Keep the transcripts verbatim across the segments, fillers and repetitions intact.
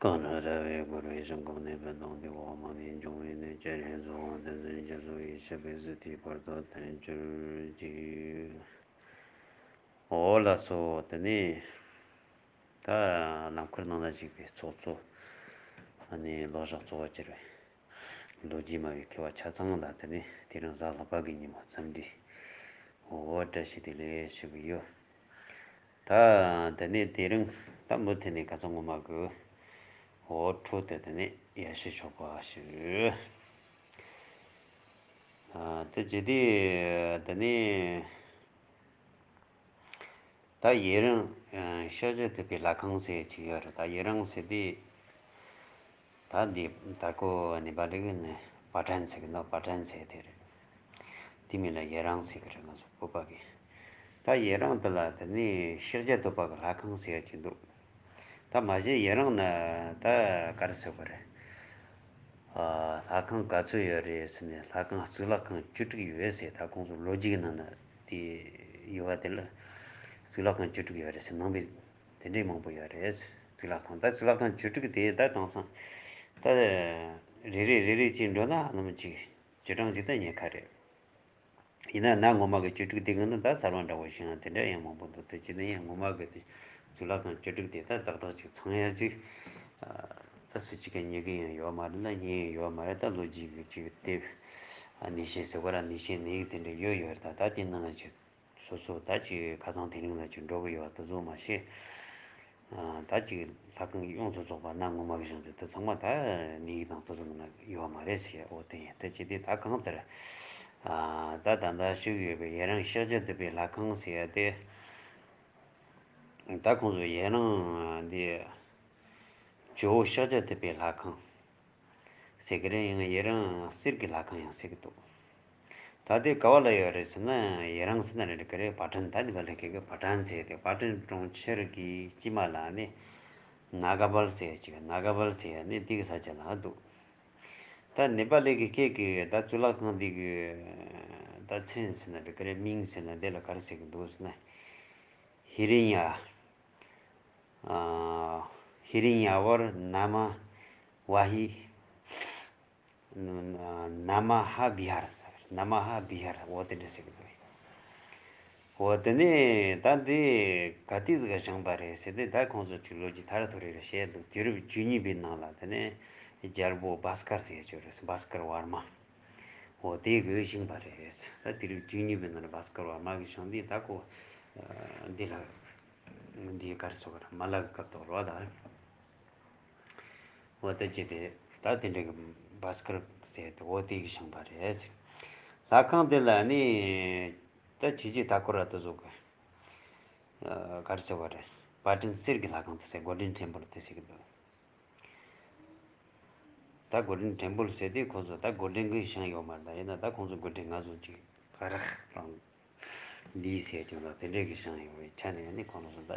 སྟོན་རབ་ར་བའི་འཁོར་བའི་ཞིང་ཁམས་ནས། ཕན་དང་བདེ་བ་མ་ལུས་འབྱུང་བའི་གནས། སྤྱན་རས་གཟིགས་དབང་བསྟན་འཛིན་རྒྱ་མཚོ་ཡི། ཞབས་པད་སྲིད་མཐའི་བར་དུ་བརྟན་གྱུར་ཅིག། འོ་ལགས་སོ། དེ་ནས་ད་ནམ་མཁའི་ནང་ན་བཞུགས་པའི་ཚོགས་གཙོ། ཨ་ནི་ལོ་ཞག་གཙོ་བོ་གྱུར་པའི་ལོ་རྒྱུས་སྨྲ་བའི་མཁས་པ་ཆ་ཚང་ལ། དེ་ནས་དེ་རིང་གཟའ་ལྷག་པ་གི་ཉིན་མོ་འཚམས་འདྲི། འོ་བཀྲ་ཤིས་བདེ་ལེགས་ཞུ་གི་ཡོད། ད་དེ་ནས་དེ་རིང་ད་མུ་མཐུད་ནས་ཁ་སང་ངོ་མ་གི་འོ་འཕྲོ་དེ་དེ་ནས་ཡར་ཞུ་ཆོག་པ་ཞུ། ཨ་དེ་བྱས་དུས་དེ་ནས་ད་ཡི་རང་ཤཱཀྱ་ཐུབ་པའི་ལྷ་ཁང་ཟེར་ཅིག་ཡོད་རེད། ད་ཡི་རང་ཟེར་དུས། ད་འདི་ད་ཀོ་ནི་པ་ལི་གི་ནི་པ་ཊན་ཟེར་གི་ནོ། པ་ཊན་ཟེར་དེ་རེད། དེ་མིན་ལ་ཡི་རང་ཟེར་གི་རེད། ང་ཚོ་བོད་པ་གི། ད་ཡི་རང་དེ་ལ་དེ་ནི་ཤཱཀྱ་ཐུབ་པ་གི་ལྷ་ཁང་ཟེར་གྱི་འདུག། ད་མ་གཞི་ཡི་རང་ན་ད་ག་རེ་ཟེར་དགོས་རེད། ཨ་ལྷ་ཁང་ག་ཚོད་ཡོད་རེད་ཟེར་ནས། ལྷ་ཁང་གཙུག་ལག་ཁང་བཅུ་དྲུག་ཡོད་ཟེར། ད་ཁོང་ཚོ་ལོ་རྒྱུས་ཀྱི་ནང་ན་དེ་ཡོད་པ་དེ་ལ། གཙུག་ལག་ཁང་བཅུ་དྲུག་ཡོད་རེད་ཟེར། ནང་པའི་དེ་འདྲའི་མང་པོ་ཡོད་རེད། གཙུག་ལག་ཁང་། ད་གཙུག་ལག་ཁང་བཅུ་དྲུག་དེ་ད་དེང་སང་ད་རེ་རེ་རེ་རེ་བྱས་འགྲོ་ན་ནམ་ཅིག་བཅུ་གྲངས་ཅིག་ད་རྙེད་ཁ་རེད། ཡིན་ན་གནའ་ངོ་མ་གི་བཅུ་དྲུག་དེ་གི་ནི་ད་གསར་བ་འདྲ་བོ་ཞིག་ཡང་དེ་འདྲ་ཡང་མང་པོ་འདུག། དེ་བྱས་ན་ཡང་ངོ་མ་གི་དེ་གཙུག་ལག་ཁང་བཅུ་དྲུག་དེ་ད་ཏག་ཏག་ཅིག་ཚང་ཡ་ཅིག། ད་སུ་གཅིག་གིས་རྙེད་གི་ཡང་ཡོད་མ་རེད་ལ། རྙེད་ཡང་ཡོད་མ་རེད། ད་ལོ་རྒྱུས་གི་ཅིག་དེབ། ནས་ཤིང་ཟེར་བ་ར། ནས་ཤིང་ནས་ཡིག་དེ་འདྲ་ཡོད་ཡོད་རེད། ད་ད་དེ་ནང་ལ་ཅིག་སོ་སོ་ད་ཅིག་ཁ་སང་དེ་རིང་ལ་ཅིག་འགྲོ་གི་ཡོད་པ་དེ་ཚོ་མ་ཤེས། ཨ་ད་ཅིག་ལྷ་ཁང་གི་ཡོངས་སུ་རྫོགས་པ་གནའ་ངོ་མ་གི་བཞེངས་ཚུལ་དེ་ཚང་མ་ད་ནས་ཡིག་དང་དེ་ཚོ་ནང་ན་ཡོད་མ་རེད་ཟེར། འོ་དེ་ཡིན། དེ་བྱས་དུས་ད་གང་ལྟར་ཨ་ད་ད་ལྟ་བཞུགས་ཡོད་པའི་ཡི་རང་ཤཱཀྱ་ཐུབ་པའི་ལྷ་ཁང་ཟེར་ཡ་དེ། ད་ཁོང་ཚོ་ཡི་རང་འདི་ཇོ་བོ་ཤཱཀྱ་ཐུབ་པའི་ལྷ་ཁང་ཟེར་གི་རེད། ཡང་ཡི་རང་གསེར་གྱི་ལྷ་ཁང་ཡང་ཟེར་གི་འདུག། ད་དེ་ག་བ་ལ་ཡོད་རེད་ཟེར་ན། ཡི་རང་ཟེར་ན་རེད་གི་རེད། པ་ཊན། ད་ནི་བ་ལི་གི་གི་པ་ཊན་ཟེར་དེ། པ་ཊན་གྲོང་ཁྱེར་གྱི་དཀྱིལ་མ་ལ་ནི་ནཱ་ག་བལ་ཟེར་ཅིག། ནཱ་ག་བལ་ཟེར་ཡ་ནི་དེ་གི་ས་ཆ་ལ་འདུག། ད་ནེ་པ་ལི་གི་སྐད་ཀྱི་ད་གཙུག་ལག་ཁང་འདི་གི་ད་མཚན་ཟེར་ན་རེད་གི་རེད། མིང་ཟེར་ན་འདི་ལ་ག་རེ་ཟེར་གི་འདུག་ཟེར་ན། ཧི་རི་ཉ། ཨ་ཧི་རི་ཉ་ཝར་ན་མ་ཝ་ཧི། ན་མ་ཧ་བི་ཧར་ཟེར། ན་མ་ཧ་བི་ཧར། འོ་དེ་འདྲ་ཟེར་གི་འདུག། འོ་དེ་ནས་ད་འདི་ག་དུས་ཟིག་ག་བཞེངས་པ་རེད་ཟེར་ཏེ། ད་ཁོང་ཚོ་ཅིག་ལོ་རྒྱུས་ཐ་ར་ཐོ་རེ་རེ་བཤད་འདུག། དུས་རབས་བཅུ་གཉིས་པའི་ནང་ལ་དེ་ནས་རྒྱལ་པོ་བྷ་སྐར་ཟེར་ཡ་ཅིག་ཡོད་རེད། བྷ་སྐར་ཝར་མ། འོ་དེ་གིས་བཞེངས་པ་རེད། ད་དུས་རབས་བཅུ་གཉིས་པའི་ནང་ལ་བྷ་སྐར་ཝར་མ་གིས་བཞེངས་དུས། ད་ཁོ་འདི་ལ་འདི་ག་རེ་ཟེར་དགོས་རེད། མ་ལ་གི་སྐབས་ཐོག་རེད་པ་ད། འོ་དེ་བྱས་ཏེ་ད་དེ་འདྲ་གི་བྷ་སྐར་ཟེར་ཏེ། འོ་དེ་གིས་བཞེངས་པ་རེད། ལྷ་ཁང་དེ་ལ་ནི་ད་ཆོས་རྗེ་མཐའ་འཁོར་ར་དེ་ཚོ་གི་ག་རེ་ཟེར་བ་རེད། པ་ཊན་གསེར་གྱི་ལྷ་ཁང་དེ་ཟེར། གོལ་ཌེན་ཊེམ་པལ་དེ་ཟེར་གི་འདུག། ད་གོལ་ཌེན་ཊེམ་པལ་ཟེར་དུས་ཁོ་ཚོ་ད་གོལ་ཌེན་གྱིས་བཞེངས་ཡོད་མ་རེད། ད་ཡིན་ན་ད་ཁོང་ཚོ་གོལ་ཌེན་ང་ཚོ་ཅིག་ག་རེ་རང་ལི་ཟེར་ཀྱང་ད་དེ་འདྲས་ཀྱིས་བཞེངས་ཡོད་པའི་ཆ་ནས་ནི་ཁོང་ཚོ་ད་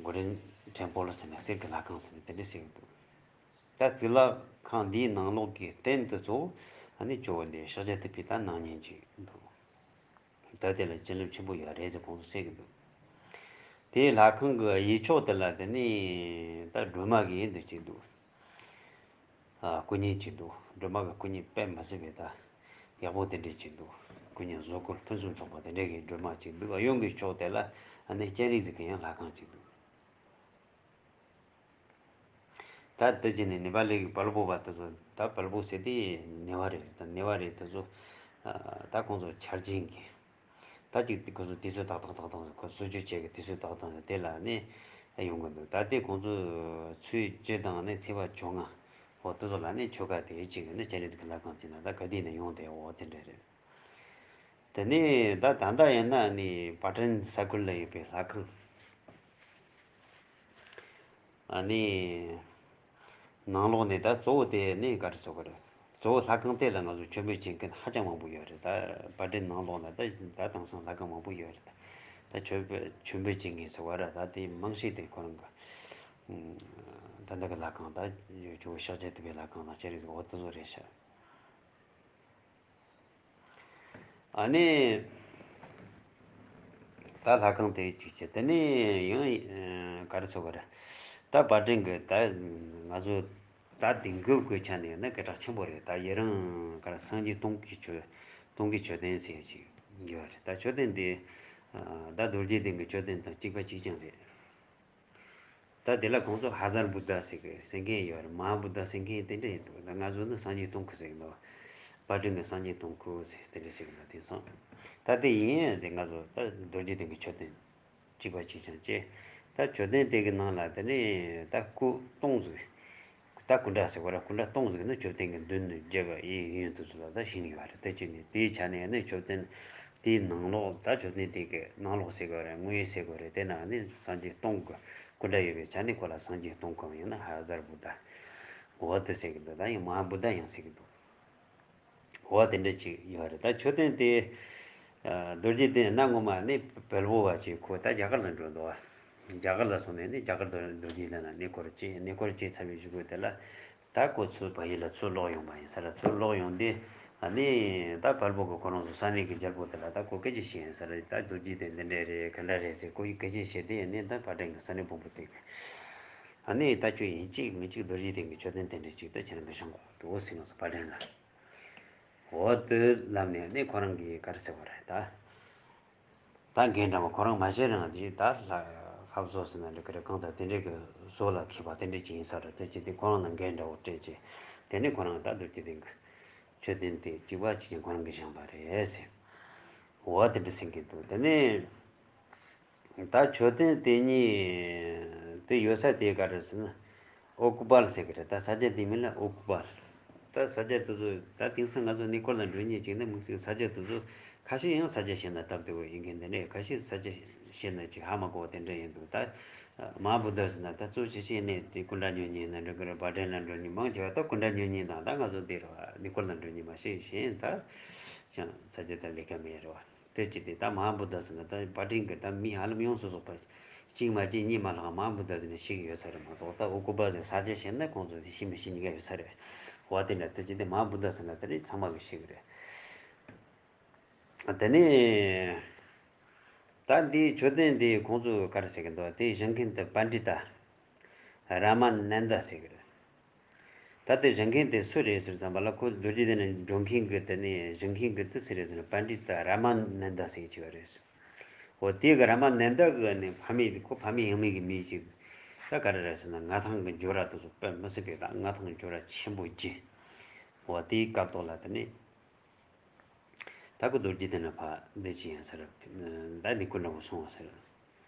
གོལ་ཌེན་ཊེམ་པལ་ཟེར་ནས་གསེར་གྱི་ལྷ་ཁང་ཟེར་ནས་དེ་འདྲས་ཟེར་གྱི་འདུག། ད་གཙུག་ལག་ཁང་འདིའི་ནང་ལོགས་ཀྱི་རྟེན་དེ་ཚོ་ཨ་ནི་ཇོ་བོ་འདི་ཤཱཀྱ་ཐུབ་པའི་ད་སྣང་བརྙན་ཅིག་འདུག། ད་དེ་ལ་བྱིན་རླབས་ཆེན་པོ་ཡོད་རེད་ཟེར་ཁོང་ཚོས་ཟེར་གྱི་འདུག། དེའི་ལྷ་ཁང་གི་གཡས་ཕྱོགས་དེ་ལ་དེ་ནི་ད་སྒྲོལ་མ་གི་འདི་ཅིག་འདུག། ཨ་སྐུ་བརྙན་ཅིག་འདུག། སྒྲོལ་མ་གི་སྐུ་བརྙན་དཔེ་མི་སྲིད་པའི་ད་ཡག་པོ་དེ་འདྲས་ཅིག་འདུག། སྐུ་བརྙན་བཟོ་བཀོད་ཕུན་སུམ་ཚོགས་པ་དེ་འདྲས་ཀྱི་སྒྲོལ་མ་ཅིག་འདུག། གཡོན་གྱི་ཕྱོགས་དེ་ལ་ཨ་ནི་སྤྱན་རས་གཟིགས་ཀྱི་ཡང་ལྷ་ཁང་ཅིག་འདུག། ད་དེ་རྗེས་ནས་ནེ་པ་ལི་གི་བལ་པོ་པ་དེ་ཚོ། ད་བལ་པོ་ཟེར་དེ་ནེ་པ་ལི་རེད། ད་ནེ་པ་ལི་དེ་ཚོ་ཨ་ད་ཁོང་ཚོ་འཆར་ཅན་གྱི་ད་ཅིག་དེ་ཁོ་ཚོ་དུས་ཚོད་ཏག་ཏག་ཏག་ཏག་ཁོ་སྲུང་སྐྱོབ་བྱེད་ཀྱི་དུས་ཚོད་ཏག་ཏག་དེ་ལ་ནི་ཡོང་གི་འདུག། ད་དེ་ཁོང་ཚོ་ཚེས་བཅུ་དང་ནི་ཚེས་པ་བཅོ་ལྔ་འོ་དེ་ཚོ་ལ་ནི་ཆོ་ག་དེ་བྱེད་ཀྱི་ནི་སྤྱན་རས་གཟིགས་ཀྱི་ལྷ་ཁང་དེ་ན་ད་ག་དུས་ནས་ཡོང་དེ་འོ་དེ་འདྲ་རེད། དེ་ནས་ད་ད་ལྟ་ཡིན་ན་ནི་པ་ཊན་ས་ཁུལ་ལ་ཡོད་པའི་ལྷ་ཁང་། ཨ་ནི་ནང་ལོགས་ནས་ད་གཙོ་བོ་དེ་ནི་ག་རེ་ཟེར་དགོས་རེད། གཙོ་བོ་ལྷ་ཁང་དེ་ལ་ང་ཚོ་མཆོད་འབུལ་བྱེད་མཁན་ཧ་ཅང་མང་པོ་ཡོད་རེད། ད་པ་ཊན་ནང་ལོགས་ན་ད་ད་དེང་སང་ལྷ་ཁང་མང་པོ་ཡོད་རེད། ད་མཆོད་འབུལ་མཆོད་འབུལ་བྱེད་མཁན་ཟེར་བ་ར། ད་དེ་མང་ཤོས་དེ་ཁོ་རང་གི་ད་ལྟ་གི་ལྷ་ཁང་ད་ཇོ་བོ་ཤཱཀྱ་ཐུབ་པའི་ལྷ་ཁང་དང་སྤྱན་རས་གཟིགས་འོ་དེ་ཚོ་རེད་ཤག། ཨ་ནི་ད་ལྷ་ཁང་དེ་གཅིག་བྱས། དེ་ནས་ཡང་ག་རེ་ཟེར་དགོས་རེད། ད་ ད་པར་སྐྲུན་གྱི་ད་ང་ཚོ་ད་དེང་སྐབས་ཀྱི་ཆ་ནས་ན་སྐད་གྲགས་ཆེན་པོ་རེད། ད་ཡི་རང་ག་རེ་སངས་རྒྱས་སྟོང་གི་མཆོད་སྟོང་གི་མཆོད་རྟེན་ཟེར་ཅིག་ཡོད་རེད། ད་མཆོད་རྟེན་དེ་ད་རྡོ་རྗེ་གདན་གྱི་མཆོད་རྟེན་དང་གཅིག་པ་གཅིག་རྐྱང་རེད། ད་དེ་ལ་ཁོང་ཚོ་ཧ་ཛར་བུདྡྷ་ཟེར་གི་ཟེར་མཁན་ཡོད་རེད། མ་ཧཱ་བུདྡྷ་ཟེར་མཁན་དེ་འདྲ་ཡིན་འདུག་ད་ང་ཚོ་ནི་སངས་རྒྱས་སྟོང་ཁུ་ཟེར་གི་འདུག་པར་སྐྲུན་གི་སངས་རྒྱས་སྟོང་ཁུ་ཟེར་དེ་འདྲ་ཟེར་གི་འདུག་དེང་སང་ད་དེ་ཡིན་ཡང་དེ་ང་ཚོ་ད་རྡོ་རྗེ་གདན་གི་མཆོད་རྟེན་གཅིག་པ་གཅིག་རྐྱང་བྱས། ད་མཆོད་རྟེན་དེ་གི་ནང་ལ་དེ་ནས་ད་སྐུ་སྟོང་ཟིག་ད་སྐུ་འདྲ་ཟེར་བ་ར་སྐུ་འདྲ་སྟོང་ཟིག་ནི་མཆོད་རྟེན་གི་མདུན་ནས་བརྒྱབ་པ་ཡིན་ཡོན་དུ་ཚུལ་ལ་ད་ཤེས་ནི་ཡོད་རེད། དེ་བྱས་ནས་དེའི་ཆ་ནས་ནི་མཆོད་རྟེན་དེའི་ནང་ལོགས་ད་མཆོད་རྟེན་དེ་གི་ནང་ལོགས་ཟེར་དགོས་རེད། ངོས་ཟེར་དགོས་རེད། དེ་ན་ནི་སངས་རྒྱས་སྟོང་གི་སྐུ་འདྲ་ཡོད་པའི་ཆ་ནས་ཁོ་ལ་སངས་རྒྱས་སྟོང་ཁུ་ཡང་ན་ཧ་ཛར་བུདྡྷ་འོ་དེ་ཟེར་གི་འདུག་ད་ཡང་མ་ཧཱ་བུདྡྷ་ཡང་ཟེར་གི་འདུག་འོ་དེ་འདྲ་ཅིག་ཡོད་རེད། ད་མཆོད་རྟེན་དེ་རྡོ་རྗེ་གདན་གནའ་སྔོན་མ་ནི་བལ་པོ་བ་ཅིག་ཁོ་ད་རྒྱ་གར་ལ་འགྲོ་འདུག་བ། རྒྱ་གར་ལ་སོང་ནས་ནི་རྒྱ་གར་རྡོ་རྗེ་གདན་ལ་གནས་སྐོར་བྱས། གནས་སྐོར་བྱས་ཚར་བའི་གཞུག་གུ་དེ་ལ་ད་ཁོ་ཚུར་བལ་ཡུལ་ལ་ཚུར་ལོག་ཡོང་བ་ཡིན་ས་རེད། ཚུར་ལོག་ཡོང་དུས་ཨ་ནི་ད་བལ་པོ་གི་ཁོ་རང་ཚོ་ས་གནས་ཀྱི་རྒྱལ་པོ་དེ་ལ་ད་ཁོ་སྐད་ཆ་བཤད་ཡིན་ས་རེད། ད་རྡོ་རྗེ་གདན་འདི་འདྲ་རེད། ག་འདྲ་རེད་ཟེར་ཁོ་ཡིས་སྐད་ཆ་བཤད་དུས་ཨ་ནི་ད་བལ་སྟེང་གི་ས་གནས་བོན་པོ་དེ་གི་ཨ་ནི་ད་ཁྱོད་ཡིན་གཅིག་མིན་གཅིག་རྡོ་རྗེ་གདན་གྱི་མཆོད་རྟེན་དེ་འདྲ་ཅིག་ད་ཁྱེད་རང་གི་བཞེངས་དགོས་འདུག་ཟེར་ནས་སོ་བལ་སྟེང་ལ། འོ་དེ་ལབ་ནས་ནི་ཁོ་རང་གིས་ག་རེ་ཟེར་བ་རེད་ད། ད་འགན་འདྲ་བ་ཁོ་རང་མ་བྱེད་རང་གིས་ད་ལྷ་ལྷ་བཟོ་ཟེར་ན་འགྲིག་གི་རེད། གང་ལྟར་དེ་འདྲའི་གི་བཟོ་ལ་མཁས་པ་དེ་འདྲ་ཅིག་ཡིན་ས་རེད། དེ་ཅི་སྟེ་ཁོ་རང་ལ་འགན་འདྲ་བོ་སྤྲད་ཅིག་དེ་ནས་ཁོ་རང་ད་རྡོ་རྗེ་གདན་གི་མཆོད་རྟེན་དེ་གཅིག་པ་གཅིག་རྐྱང་ཁོ་རང་གིས་བཞེངས་པ་རེད་ཟེར། འོ་དེ་འདྲ་ཟེར་གི་འདུག་དེ་ནས། ད་མཆོད་རྟེན་དེ་གཉིས་དེ་ཡོད་ས་དེ་ག་རེ་ཟེར་ན་ཨོ་ཀུ་པལ་ཟེར་གི་རེད། ད་ས་ཆ་དེའི་མིང་ལ་ཨོ་ཀུ་པལ། ད་ས་ཆ་དེ་ཚོ་ད་དེང་སང་ང་ཚོ་གནས་སྐོར་ལ་འགྲོ་མཁན་ཅིག་ནི་དམིགས་བསལ་ས་ཆ་དེ་ཚོ་ཁ་ཤས་ཡང་ས་ཆ་ཤེས་ན་སྟབས་བདེ་བོ་ཡིན་མཁན་དེ་འདྲ། ཁ་ཤས་ས་ཆ་ཤེས་ན་ཅིག་ཧ་མ་གོ་བ་དེ་འདྲ་ཡིན་འདུག་ད་མ་ཧཱ་བུདྡྷ་ཟེར་ན་ད་གཙོ་ཆེ་ཤེས་ནས་དེ་ཀུན་དགའ་སྨྱུང་གཉེན་ན་འགྲོ་གི་རེད། བྷ་དྲན་ལ་འགྲོ་མཁན་མང་ཆེ་བ་ད་ཀུན་དགའ་སྨྱུང་གཉེན་དང་ད་ང་ཚོ་འདི་རེད་བ། གནས་སྐོར་ལ་འགྲོ་མཁན་མ་ཤེས་གཞན་ད་ཅང་ས་ཆ་དེ་ལས་ཀ་མེད་རེད་བ། དེ་ཅི་སྟེ་ད་མ་ཧཱ་བུདྡྷ་ཟེར་ན་ད་བྷ་དྲན་གི་ད་མི་ཧ་ལམ་ཡོངས་སུ་རྫོགས་པ་གཅིག་མ་གཅིག་གཉིས་མ་ལྷག་མ་ཧཱ་བུདྡྷ་ཟེར་ནས་ཤེས་ཀྱི་ཡོད་ས་རེད་མ་གཏོགས། ད་ཨོ་ཀུ་པལ་ཟེར་ས་ཆ་ཤེས་ན་ཁོང་ཚོ་ཤེས་མི་ཤེས་གཉིས་ཀ་ཡོད་ས་རེད་བ། དེ་འདྲ་དེ་ཅི་སྟེ་མ་ཧཱ་བུདྡྷ་ཟེར་ན་དེ་ནི་ཚང་མ་གིས་ཤེས་ཀྱི་རེད། དེ་ནས་ད་འདིའི་མཆོད་རྟེན་འདི་ཁོང་ཚོས་ག་རེ་ཟེར་གྱི་འདུག་དེ་བཞེངས་མཁན་དེ་པཎྜི་ཏ། ར་མ་ནནྡ་ཟེར་གི་རེད། ད་ལྟའི་བཞེངས་མཁན་དེ་སུ་རེད་ཟེར་ཙམ་པ་ལ་ཁོ་རྡོ་རྗེ་གདན་ནས་འགྲོ་མཁན་གི་དེ་ནས་བཞེངས་མཁན་གི་དེ་སུ་རེད་ཟེར་ན་པཎྜི་ཏ་ར་མ་ནནྡ་ཟེར་གྱི་ཡོད་རེད། འོ་དེ་གི་ར་མ་ནནྡ་གི་ནས་ཕ་མེས་ཁོ་ཕ་མེས་ཡང་མེས་གི་མི་ཞིག་ད་ག་རེ་རེད་ཟེར་ན་མངའ་ཐང་གི་འབྱོར་ར་དེ་ཚོ་དཔེ་མི་སྲིད་པའི་ད་མངའ་ཐང་འབྱོར་ར་ཆེན་པོ་བྱིན། འོ་དེའི་སྐབས་ཐོག་ལ་དེ་ནས། ད་ཁོ་རྡོ་རྗེ་གདན་ལ་ཕར་འདི་ཅི་ཡང་ཟེར། ད་འདི་ཁོ་འདྲ་བོ་སོང་བ་ཟེར།